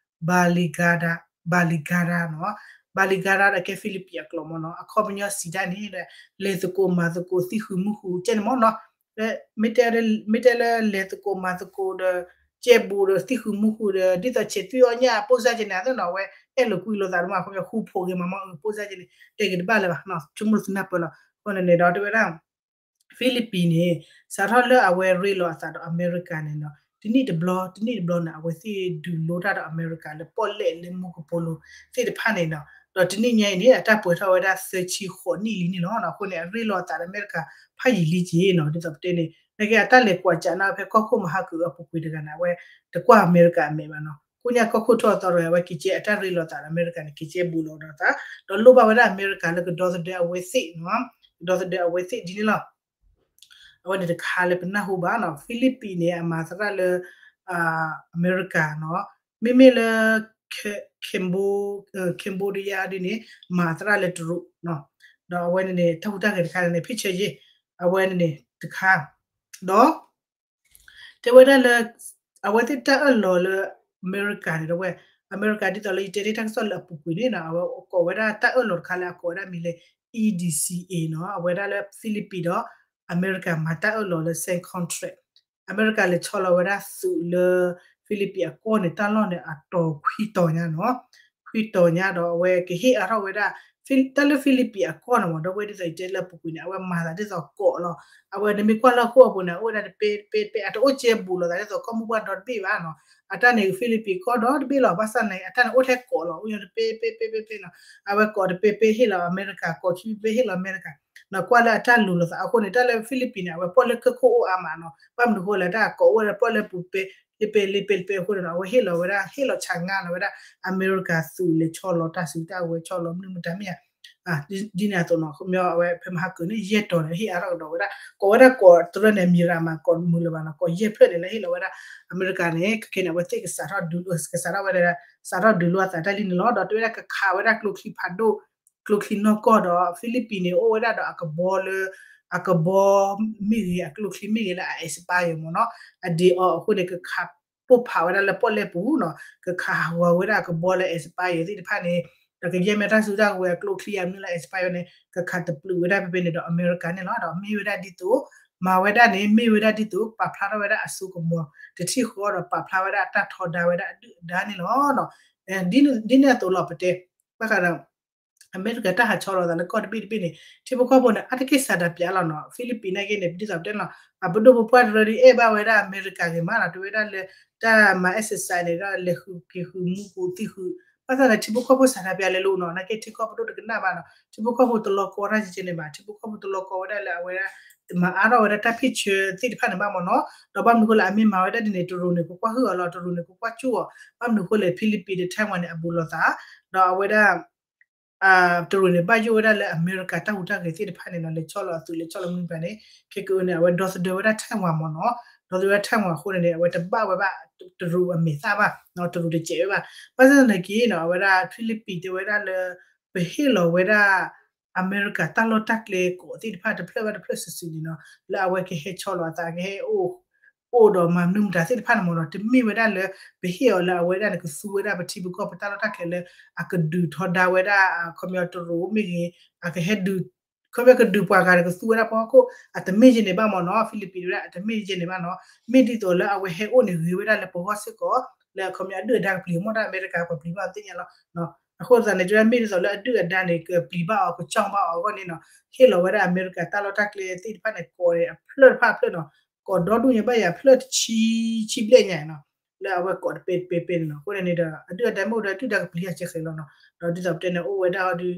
Baligada Baligada နီၤ. Baligada ဒီးကဲ Philippines အကျိာ်မ့ၢ်နီၤ အခီပညီစံးတၢ်န့ၣ် လဲၤသကိးမၤသကိးသံၣ်ဃူမူၢ်ဃူကဲန့ၣ်မ့ၢ်နီၤ. မ့ၢ်တဲလၢလဲၤသကိးမၤသကိးဒီး ကဲဘူးဒီးသံၣ်ဃူမူၢ်ဃူဒီး ဒ်သိးဆဲးသွံၣ်အီၣ်ညၣ် ပိၢ်စၢ်ကဲန့ၣ် အသ့ၣ်နီၤ အဝဲအဲၣ်လိာ်ကွံလိာ်သးတမး အခီပညီဃူဖိးဂ့ၤမးမ့ၢ် ပိၢ်စၢ်ကဲန့ၣ် တဲက့ၤတဘၣ်လၢၤဘၣ် ဆိကမိၣ်သနၢ်ပၢၢ်လီၤ. အဃိန့ၣ်န့ၣ်ဒီးတဲဝဲဒၣ် Philippines န့ၣ် စးထီၣ်လၢအဝဲရ့လိာ်အသးဒီးအမဲရကၤန့ၣ်နီၤ တနံၣ်တဘျီ တနံၣ်တဘျီန့ၣ် အဝဲသ့ၣ်ဒုးလိတၢ်ဒီးအမဲရကၤလၢပီၣ်လဲၣ်လၢမူကပိာ်လိၤသ့ၣ်တဖၣ်န့ၣ်နီၤ. ဒီးတနံၣ်ညါအံၤန့ၣ် အတၢ်ပှဲၤထီၣ်ဝဲဒၣ်သၢဆံဃိးနံၣ်လံန့ၣ်လီၤ. အဃိန့ၣ် အရ့လိာ်အသးဒီးအမဲရကၤဖးယံာ်လံက့ၤနီၤ ဒ်သိးပတဲန့ၣ် နာ်က့အတၢ်လဲၤကွၢ်ကးနၢ်ဖဲကီၢ်ခိၣ်မဟါကုာ်အပူၤကွံာ်တဂၤန့ၣ် အဝဲတကွၢ်အမဲရကၤအမဲာ်ဘၣ်နီၤ. ကိးညါကီၢ်ခိၣ်ထီၣ်သီတဂၤ အဝဲက့ၤကဲအတၢ်ရ့လိာ်သးဒီးအမဲရကၤန့ၣ် က့ၤကဲဘူးလိာ်ဒီးသး ဒီးလိၣ်ဘၣ်ဝဲဒၣ်အမဲရကၤလၢကဒီသဒၢအဝဲသ့ၣ်နီၤ ကဒီသဒၢအဝဲသ့ၣ်ဒ်န့ၣ်လီၤ. အဝဲန့ၣ်တခါလၢပနၢ်ဟူဘၣ်နီၤ Philippines န့ၣ် အမၤသရၣ်လၢ အမဲရကၤနီၤ မ့မ့ၢ်လၢ Cambo Cambodia ဒ်န့ၣ် မၤသရၣ်လၢတရူးနီၤ ဒီးအဝဲန့ၣ်န့ၣ် တၢ်ဟူးတၢ်ဂဲၤတခါန့ၣ် picture ယ့ၢ် အဝဲန့ၣ်န့ၣ်တခါ ဒီး တဲဝဲဒၣ်လၢ အဝဲသ့ၣ်တၢ်အၢၣ်လီၤလၢအမဲရကၤန့ၣ် ဒီးဝဲ အမဲရကၤဒ်သိးလၢယတဲတ့ၢ်တၢ်ကစီၣ်လၢအပူၤကွံာ်န့ၣ်နီၤ အဝဲကိးဝဲဒၣ်တၢ်အၢၣ်လီၤတခါလၢအကိးဝဲဒၣ်မံၤလၢ E D C A နီၤ အဝဲဒၣ်လၢ Philippines ဒီးအမဲရကၤမၤတၢ်အၢၣ်လီၤလၢ sand contract အမဲရကၤလဲၤဆီလီၤဝဲဒၣ်သုးလၢ Philippines အကီၢ်န့ၣ် တၢ်လီၢ်န့ၣ် အတီၤခွံတီၤညါနီၤ ခွံတီၤညါဒီးအဝဲကဟ့ၣ်အါထီၣ်ဝဲဒၣ် တၢ်လၢ Philippines အကီၢ်န့ၣ်မ့ၢ် ဒီပုၢ်ဝဲၢ်ဒ်သိးယတဲလၢအပူၤကွံာ်န့ၣ် အဝဲမၤသးဒ်သိးကီးလီၤ. အဝဲနမ့ၢ်ကွၢ်လၢဟီၣ်ခိၣ်အပူၤန့ၣ် အိၣ်ဝဲဒၣ်တပဲတပဲတပဲ အတအိၣ်ကဲဘူးလိာ်သးဒ်သိးကီၢ်မိၢ်ပှၢ်ဒီတဘ့ၣ်ဘၣ်နီၤ. အတၢ်န့ၣ် Philippines ကီၢ်ဒီတဘ့ၣ်လီၤ. ဘၣ်ဆၣ်န့ၣ် အတၢ်န့ၣ်အိၣ်ထဲကီးလီၤ. အိၣ်ညီတပဲပဲပဲပဲပဲနီၤ. အဝဲကီးတပဲပဲဟ့ၣ်လီၤအမဲရကၤ, ကီးခံပဲပဲဟ့ၣ်လီၤအမဲရကၤ. နကွၢ်လၢအတၢ်လူၤလိာ်သးအဃိန့ၣ် တၢ်လၢ Philippines န့ၣ် အဝဲပီၣ်လဲၣ်ကၢၢ်ခိၣ်အိၣ်အါမးနီၤ. ဘၣ်မနုၤအဃိလဲၣ် တၢ်ကီးအိၣ်ဝဲဒၣ်ပီၣ်လဲၣ်ပူၤပဲ လ့ပဲလ့ပဲလ့ပဲအဃိန့ၣ်နီၤ အဝဲဟ့ၣ်လီၤဝဲဒၣ် ဟ့ၣ်လီၤဆးငါလီၤဝဲဒၣ် အမဲရကၤသုးလဲၤဆီလီၤတၢ်စုတၢ်ဝဲၤ ဆီလီၤမနုၤမတၤမ့ၢ်ဧါ ဒ်န့ၣ်အသိးနီၤ ခီပညီအဝဲဖဲမဟါကၢၤန့ၣ် ယဲၢ်တီၤန့ၣ် ဟ့ၣ်အါထီၣ်ကဒီးဝဲဒၣ် ကိးဝဲဒၣ်ကိးတရၢန့ၣ် အမံၤရၤမး ကိးမုာ်လၢၤဘၣ်နီၤ ကိးယဲၢ်ဖျၢၣ်န့ၣ် လၢဟ့ၣ်လီၤဝဲဒၣ် အမဲရကၤန့ၣ် ခဲကဲန့ၣ် အဝဲသ့ၣ်ကစးထီၣ်ဒုး ကစးထီၣ်ဝဲဒၣ် စးထီၣ်ဒုးလိာ်အသးတၢ်လံန့ၣ်လီၤ. ဒီးတဲဝဲဒၣ်ကခးဝဲဒၣ်ကျိချံဖးဒိၣ် ကျိချံနီၢ်ကီၢ်ဒီး Philippines န့ၣ် အိၣ်ဝဲဒၣ်ဒီးအကဘီလၢ အကဘီမ့ၢ်ဂ့ၤ အကျိချံမ့ၢ်ဂ့ၤလၢအ expire မ့ၢ်နီၤ အဒ့အီၤအဃိန့ၣ် ကခးပိၢ်ဖးဝဲဒၣ်လၢပီၣ်လဲၣ်ပူၤနီၤ ကခးဟးဂီၤဝဲဒၣ်အကဘီလၢ expire သ့ၣ်တဖၣ်န့ၣ် ဒီးကယဲၢ်မ့ၢ်တၢ်စုတၢ်ဝဲၤအကျိချံအမနုၤလၢ expire န့ၣ် ကခးတပျုာ်ဝဲဒၣ်ဖဲဖဲန့ၣ်ဒီး အမဲရကၤန့ၣ်လီၤ. ဒီးမ့ၢ်ဝဲဒၣ်ဒ်သိး မၤဝဲဒၣ်န့ၣ် မ့ၢ်ဝဲဒၣ်ဒ်သိး ပာ်ဖျါထီၣ်ဝဲဒၣ်အစိကမီၤ တထံၣ်ဃီဒီး ပာ်ဖျါဝဲဒၣ်အတၢ်ထီဒါဝဲဒၣ်အဒုၣ်အဒါန့ၣ်လီၤ. ဒ်န့ၣ်အသိးလီၤ ပတဲ ဘၣ်ဃးဒီး အမဲရကၤတၢ်ဟးဆီလီၤသးလၢကီၢ်တဘ့ၣ်တဘ့ၣ်န့ၣ် ထံဖိကီၢ်ဖိန့ၣ် အါတက့ၢ်စးဒးပၠးလီၤနီၤ Philippines နာ်က့န့ၣ် ဒ်သိးပတဲနီၤ အပဒိၣ်ပပှၢ်တရၢဒ်အဲၣ်ဘၣ်ဝဲဒၣ်အမဲရကၤဂ့ၤမးနီၤ တဲဝဲဒၣ်လၢ တၢ်မၤ exercise န့ၣ်ဒီး လဲၤဃုာ်က့ၤဃုာ်မူပူၤသံဃုာ် ဘၣ်ဆၣ်န့ၣ် ထံဖိကီၢ်ဖိစးဒးပၠးလဲၤလိၤနီၤ နာ်က့ထံကီၢ်ပဒိၣ်တကနၣ်ဘၣ်နီၤ ထံဖိကီၢ်ဖိတလီၤကီတၢ်ကဲကဲန့ၣ်ဘၣ် ထံဖိကီၢ်ဖိတလီၤကီဝဲဒၣ်လၢအဝဲဒၣ် မၤအါထီၣ်ဝဲဒၣ်တၢ်ဖံးဆၢသ့ၣ်တဖၣ်န့ၣ်ဘၣ်မ့ၢ်နီၤ ဒီးဘၣ်မနုၤဃိလၢအမ့ၢ်မၤဝဲဒၣ်ဒ်န့ၣ် တရူးန့ၣ် ကကွၢ်ဟုၣ်အီၤလီၤ တရူးန့ၣ် ကကွၢ်ကၠူၣ်အီၤ ဘၣ်မနုၤဃိလဲၣ် Philippines ဒီး Taiwan န့ၣ် အဘူးလိာ်သး ဒီးအဝဲဒၣ် တရူးန့ၣ် ဘၣ်ယိၣ်ဝဲဒၣ်လၢအမဲရကၤတၢ်ဟူးတၢ်ဂဲၤသ့ၣ်တဖၣ်န့ၣ်နီၤ လဲၤဆီလီၤအသုးလဲၤဆီလီၤမနုၤဘၣ်န့ၣ် ခဲကနံၣ်န့ၣ် အဝဲဒီသဒၢဝဲဒၣ် Taiwan မ့ၢ်နီၤ ဒီသဒၢဝဲဒၣ် Taiwan အဃိန့ၣ်န့ၣ် အဝဲတဘၣ်ဝဲဘၣ် တရူးအမဲာ်သၣ်ဘၣ် တရူးတစဲးဝဲဘၣ် ဘၣ်ဆၣ်သနာ်က့နီၤ အဝဲဒၣ် Philippines တဲဝဲဒၣ်လၢ ပဟ့ၣ်လီၤဝဲဒၣ် အမဲရကၤတၢ်လီၢ်တၢ်ကျဲကိးသ့ၣ်တဖၣ်တဖျၢၣ်ဘၣ်တဖျၢၣ်စုာ်စုာ်န့ၣ်နီၤ လၢအဝဲကဟဲဆီလီၤအသးကဟဲ အိၣ်ဒီးမၤမနုၤမတၤသ့ၣ်တဖၣ်န့ၣ်မ့ၢ်နီၤ တမ့ၢ်ဝဲဒၣ်လၢ ပဟ့ၣ်အီၤလၢအဝဲဒၣ်န့ၣ် ကသူဝဲဒၣ်ပထံပကီၢ်ပတၢ်လီၢ်တၢ်ကျဲလၢ အကဒုးထီဒါဝဲဒၣ် ခီပညီတရူးမ့ၢ်ဂ့ၤ အကဟဲဒုး ခီပညီကဒုးပှၤဂၤဒီးကသူဝဲဒၣ်ပဟီၣ်ခိၣ် အတမ့ၢ်ယဲန့ၣ်ဘၣ်မ့ၢ်နီၤ Philippines တဲဝဲဒၣ် အတမ့ၢ်ယဲန့ၣ်ဘၣ်နီၤ မ့ၢ်ဒ်သိးလၢအဝဲဟဲအိၣ်န့ၣ် ဂ့ၤဝဲဒၣ်လၢပဂီၢ်စ့ၢ်ကီး လၢခီပညီအဒုၣ်အဒါကပျံၤမ့ၢ်တၢ်အမဲရကၤပှၤပျံၤဘၣ်သ့ၣ်ညါလီၤ အဃိသတးန့ၣ် တဲဝဲဒၣ်မ့ၢ်ဒ်သိးလၢအဒုၣ်အဒါန့ၣ် ကပျံၤဘၣ်အီၤ ကကၠီၣ်ဘၣ်အီၤအဂီၢ်န့ၣ်နီၤ ဟ့ၣ်လီၤဝဲဒၣ်အမဲရကၤတၢ်လီၢ်တၢ်ကျဲသ့ၣ်တဖၣ်န့ၣ် ကိးန့ၣ် အဖျၢၣ်တဖၣ်အဖျၢၣ်နီၤ ကိးဒီဒူၣ်ညါဘၣ်ယၤ ဖျၢၣ်တဆံ ဆံဘျဲၣ်ညါနီၤ လၢအဝဲကိးတပဲတပဲပဲန့ၣ်နီၤ အဃိန့ၣ်န့ၣ်ဒီး အဒုၣ်အဒါမ့ၢ်အိၣ်ဒီးအဒုၣ်ဒါကပျံၤအစဲဃဲးလီၤနီၤ ဒီးဒ်သိးပတဲန့ၣ် အိၣ်ဝဲဒၣ်အီၤဒုး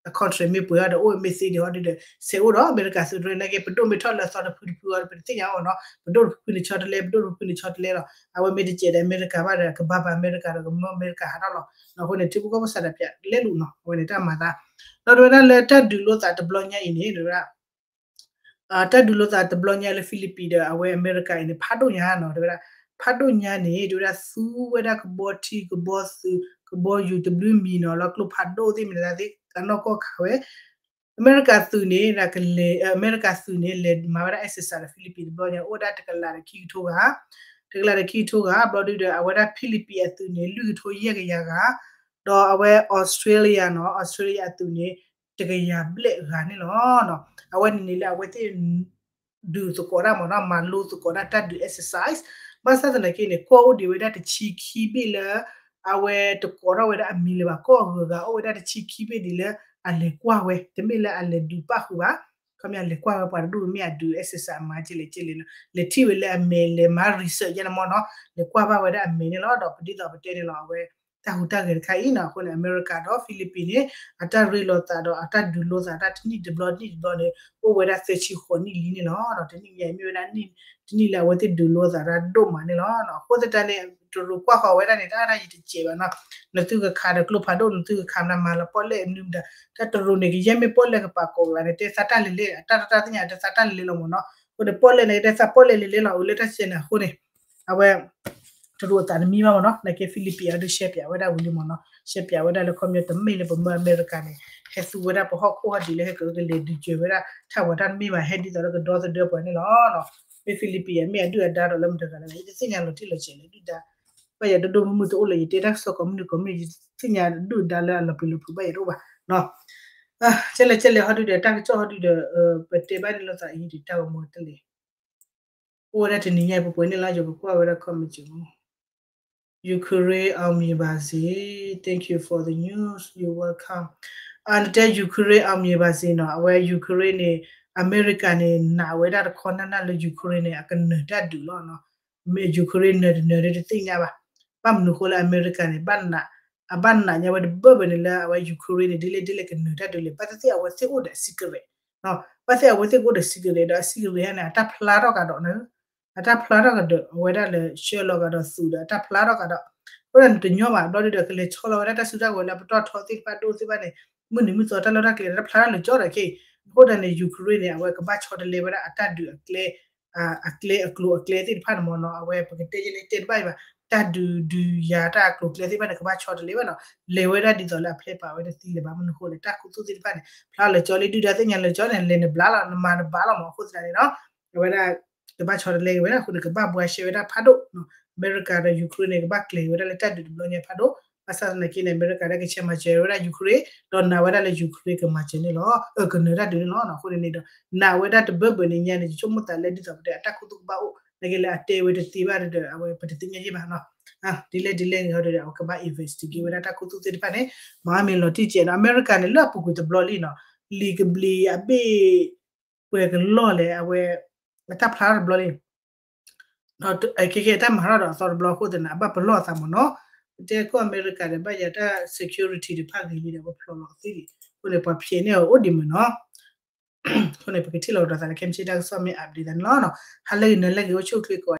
အ contract မ့ၢ်ပှဲၤအီၤဒီး အိၣ်မ့ၢ်သ့ဒံးအီၤဒုးဒီး ဆဲးအိၣ်ဒီးအမဲရကၤသုးတရၢန့ၣ်က့ ပဒိၣ်မ့ၢ်ထီၣ်လၢအသီတဖုတဖုအီၤဒီး ပတသ့ၣ်ညါအီၤနီၤ ပဒိၣ်တဖုန့ၣ်ဆီတလဲ ပဒိၣ်တဖုန့ၣ်ဆီတလဲလီၤ အဝဲမ့ၢ်တစဲးဒီးအမဲရကၤဘၣ်ဒီး ကဘၣ်ပာ်အမဲရကၤဒီး ကမၢအမဲရကၤဟးထီၣ်လီၤ အဃိန့ၣ် ထံဖိကီၢ်ဖိစးဒးပၠးလဲလိာ်နီၤ အဝဲန့ၣ်တၢ်မၤသး ဒီးတဲဝဲဒၣ်လၢတၢ်ဒုးလိာ်သးတဘျီညါအံၤန့ၣ် တဲဝဲဒၣ် တၢ်ဒုးလိာ်သးတဘျီညါလၢ Philippines ဒီးအဝဲအမဲရကၤအံၤန့ၣ် ဖးဒိၣ်ညါနီၤ တဲဝဲဒၣ် ဖးဒိၣ်ညါန့ၣ် တဲဝဲဒၣ်သူဝဲဒၣ်ကဘီထံ ကဘီသုး ကဘီယူၤတဘျုးမံၤနီၤ လၢကျိဖးဒိၣ်သ့ၣ်မတၤသ့ၣ် အနီၢ်ကီၢ်ခးဝဲ အမဲရကၤသုးန့ၣ် ကလဲၤ အမဲရကၤသုးန့ၣ် လဲၤမၤဝဲဒၣ် exercise ဒီး Philippines တဘျီညါ အိၣ်ဝဲဒၣ်တကလးဒီးခံကထိဂၤ တကလးဒီးခံကထိဂၤ ဘျီဒုဒီး အဝဲဒၣ် Philippines အသုးန့ၣ် လွံၢ်ကထိယဲၢ်ကယၤဂၤ ဒီးအဝဲ Australia နီၤ Australia အသုးန့ၣ် တကယၤဘျဲၣ်ဂၤန့ၣ်လီၤ. အဝဲန့ၣ်န့ၣ်လၢအဝဲသ့ၣ် ဒုးသကိးတၢ်မ့ၢ်နီၤ မၤလိသကိးတၢ်တၢ်ဒုး exercise ဘၣ်ဆၣ်သနာ်က့န့ၣ် ကွၢ်အိၣ်ဒံးဝဲဒၣ်တဆံခံဘ့ၣ်လၢ အဝဲတကိးထီၣ်ဝဲဒၣ်အမံၤလၢၤဘၣ် ကီၢ်အဂုၤအဂၤ အိၣ်ဝဲဒၣ်တဆံခံဘ့ၣ်ဒံးလၢ အလဲၤကွၢ်ဝဲ တမ့ၢ်လၢအလဲၤဒုးပၣ်ဃုာ်ဘၣ် ခီပညီလဲၤကွၢ်ဝဲပှၤတဒူၣ်မ့ၢ်အဒုး exercise အမၤကဲလဲၣ်ကဲလဲၣ်နီၤ လဲၤထံၣ်ဝဲလၢအမဲာ် လဲၤမၤ research ယဲန့ၣ်မ့ၢ်နီၤ လဲၤကွၢ်ဘၣ်ဝဲဒၣ်အမဲာ်န့ၣ်လီၤ. ဒီးပဒ်သိးပတဲန့ၣ်လီၤ အဝဲ တၢ်ဟူးတၢ်ဂဲၤတခါအံၤနီၤ အဃိန့ၣ် အမဲရကၤဒီး Philippines န့ၣ် အတၢ်ရ့လိာ်သးဒီးအတၢ်ဒုးလိာ်သးတၢ်တနံၣ်တဘျီတနံၣ်တဘျီန့ၣ် အိၣ်ဝဲဒၣ်သၢဆံဃိးနံၣ်လံန့ၣ်လီၤ. ဒီးတနံၣ်ညါအံၤမ့ၢ်ဝဲဒၣ် တနံၣ်လၢအဝဲသ့ၣ်ဒုးလိာ်သးတၢ်ဒိၣ်မးန့ၣ်လီၤ. အဃိသတးန့ၣ် တရူးကွၢ်ဃီၤဝဲဒၣ်န့ၣ် တၢ်တၢ်ယံၤတစဲးဘၣ်နီၤ နသုကခးဒီးကျိဖးဒိၣ် နသုကခးမနုၤမၤလၢပီၣ်လဲၣ်မနုၤမတၤ တၢ်တရူးန့ၣ် ကယဲၢ်မ့ၢ်ပီၣ်လဲၣ်ကပာ်ကိးကလၤန့ၣ် တဲသးတၢ်လဲၤလဲၣ် အတၢ်တၢ်တၢ်သ့ၣ်ညါ တဲသးတၢ်လဲၤလဲၣ်လီၤမ့ၢ်နီၤ အဃိန့ၣ် ပီၣ်လဲၣ်န့ၣ် ကတဲသးပီၣ်လဲၣ်လဲၤလဲၣ်လီၤ အိၣ်လၢတၢ်စဲန့ၣ်အဃိန့ၣ် အဝဲ တရူးအသးတမံဘၣ်မ့ၢ်နီၤ နာ်က့ Philippines အဒုးရှဲပၠးဝဲဒၣ်ဝံၤလံမ့ၢ်နီၤ ရှဲပၠးဝဲဒၣ်လၢခီပညီတမ့ၢ်လၢပမၢအမဲရကၤန့ၣ် ဟဲသူဝဲဒၣ်ပဟီၣ်ခိၣ်ဟီၣ်ဒံးလၢဟဲကလဲၤဒုးစၢၤဝဲဒၣ် ထၣ်ဝဲတၢ်တမ့ၢ်ဘၣ် ဟဲဒ်သိးလၢကဒီသဒၢပှၤန့ၣ်လီၤ. မ့ၢ် Philippines မ့ၢ်အဒုၣ်အဒါဒီးလၢမတၤဂၤလဲၣ် ယတသ့ၣ်ညါလီၤတံၢ်လီၤဆဲးလၢဒုၣ်ဒါ ဘၣ်ယၤဒိၣ်ဒိၣ်မုၢ်မုၢ်တအိၣ်လၢၤ ယတဲတၢ်ကစီၣ်ကိးမုၢ်နံၤကိးမုၢ်နံၤ ယတသ့ၣ်ညါဒုၣ်ဒါလၢအလီၤပျံၤလီၤဖုးဘၣ်ယၤတအိၣ်ဘၣ် ကဲလဲၣ်ကဲလဲၣ်ဟီဒုဒီး တၢ်ကစီၣ်ဟီဒုဒီး ပတဲဘၣ်န့ၣ်လိာ်သးအံၤဒံးတၢ်ဂီၤမူတလဲၤ အိၣ်ဝဲဒၣ်တနံၤညါအံၤပှဲၤပှဲၤန့ၣ်လီၤ ယကကွၢ်ဝဲဒၣ် comment မူ Ukraine အောင်မြင်ပါစေ Thank you for the news, you're welcome. နတဲ Ukraine အောင်မြင်ပါစေနီၤ, အဝဲ Ukraine န့ၣ် အမဲရကၤန့ၣ် နာ်ဝဲဒၣ်တခီနၢ်နၢ်လၢ Ukraine န့ၣ် အကနၢၤတၢ်ဒုးလီၤနီၤ. မ့ၢ် Ukraine နၢၤတနၢၤဒ်တသ့ၣ်ညါဘၣ်. ဘၣ်မနုၤဃိလၢအမဲရကၤန့ၣ် အဘၣ်နာ်ညါဝဲတဘၢၣ်ဘၢၣ်န့ၣ်လၢအဝဲ Ukraine န့ၣ် ဒ်လဲၣ်ဒ်လဲၣ်ကနၢၤတၢ်ဒုးလဲၣ်, ဘၣ်သ့ၣ်သ့ၣ်အဝဲသ့ၣ်အိၣ်ဒီးအ secret နီၤ, ဘၣ်သ့ၣ်အဝဲသ့ၣ်ကအိၣ်ဒီး secret ဒီးအ secret ဟဲန့ၣ် အတၢ်ဖျါထီၣ်ကဒီးန့ၣ် အတၢ်ဖျါထီၣ်ကဒီး အဝဲဒၣ်လၢဆှၢလီၤကဒီးသုးဒီးအတၢ်ဖျါထီၣ်ကဒီး, အဃိဒီးန့ၣ်တညီဘၣ် ဘျီဒုဒီး ကလဲၤဆီလီၤဝဲဒၣ်တၢ်စုတၢ်ကဝဲၤလၢအပတီၢ်ထီသ့ၣ်တဖၣ်ဒိၣ်သ့ၣ်တဖၣ်န့ၣ်, မုၢ်နံၤမုၢ်သီတၢ်လီၢ်တၢ်ကျဲၤတၢ်ဖျါထီၣ်လၢာ်ကၠီဒီးခဲအံၤ, အဃိဒီးန့ၣ် Ukraine န့ၣ် အဝဲကဘၣ်ဆီတလဲဝဲဒၣ်အတၢ်ဒုးအကျဲ အကျဲအကျိၤအကျဲသ့ၣ်တဖၣ်န့ၣ်မ့ၢ်နီၤ, အဝဲပကတဲယဲလဲၣ်တဲတဘၣ်အံၤဘၣ်, တၢ်ဒုးဒုးယၤတၢ်အကျိၤအကျဲသ့ၣ်တဖၣ်န့ၣ် ကဘၣ်ဆီတလဲဝဲနီၤ, လဲၤဝဲဒၣ်ဒ်သိးလၢအဖျဲးပာ်ဝဲတသ့လၢၤဘၣ်, မနုၤဃိလဲၣ် တၢ်ခူသူၣ်သ့ၣ်တဖၣ်န့ၣ် ဖျါလၢာ်ကၠီလံ ဒုၣ်ဒါသ့ၣ်ညါလၢာ်ကၠီန့ၣ် လဲၤနဘျါလီၤ နမၤနဘၣ်လီၤမ့ၢ်အဃိသတးန့ၣ်နီၤ, အဝဲဒၣ် ကဘၣ်ဆီတလဲက့ၤဝဲဒၣ်အဃိန့ၣ် ကဘၣ်ဘှါရှဲဝဲဒၣ်ဖးဒိၣ်, အမဲရကၤဒီး Ukraine န့ၣ် ကဘၣ်ကျဲၤက့ၤဝဲဒၣ်လၢတၢ်ဒုးတဘျီညါဖးဒိၣ်, ဘၣ်ဆၣ်သနာ်က့န့ၣ် အမဲရကၤဒၣ်ကဆဲးမၤစၢၤဝဲဒၣ် Ukraine ဒီးနာ်ဝဲဒၣ်လၢ Ukraine ကမၤစၢၤန့ၣ်လီၤ, ကနၢၤတၢ်ဒုးန့ၣ်လီၤ, အဃိန့ၣ်န့ၣ်ဒီး နာ်ဝဲဒၣ်တဘၢၣ်ဘၢၣ်န့ၣ်ညါန့ၣ် ယဆိကမိၣ်သးလၢဒ်သိးပတဲအတၢ်ခူသူၣ်ကဘၣ်အိၣ် နာ်က့လၢအတဲဝဲတသ့ဘၣ်ဒီး အဝဲပတသ့ၣ်ညါယဲၢ်ဘၣ်နီၤ, ဒ်လဲၣ်ဒ်လဲၣ်န့ၣ်ဒီး အဝဲကဘၣ် investigate ဝဲဒၣ်တၢ်ခူသူၣ်သ့ၣ်တဖၣ်န့ၣ်, မၤမ့ၢ်လီၤတံၢ်ကဲးနီၤ, အမဲရကၤန့ၣ် လၢအပူၤကွံာ်တဘျီလံနီၤ, လံာ်ကဘျံးအဘ့ၣ် ပှဲၤကလီၢ်လဲၣ် အဝဲ အတၢ်ဖျါထီၣ်တဘျီလံ, ဒီးခဲကဲအတၢ်မၤထီၣ်ဒီးအသီတဘျီအဃိသတးန့ၣ် အဘၣ်ပလီၢ်အသးမ့ၢ်နီၤ, ပတဲကီၢ်အမဲရကၤဒီး ဘၣ်ယၤတၢ် security တဖၣ်ဂ့ၤလံဒီး ပဖျိးလီၤသ့လံ, အဃိန့ၣ် ပှၤဖျဲးန့ၢ်အီၤအိၣ်ဒံးမ့ၢ်နီၤ, အဃိန့ၣ် ပကထံၣ်လိာ်ကဒီးသးလၢခဲမုၢ်ဆ့ၣ်တၢ်ကစီၣ်မ့ၢ် update သးန့ၣ်လီၤ, ဟါလၢဂ့ၤနၤလၢဂ့ၤ အိၣ်ဆူၣ်အိၣ်ချ့ကိး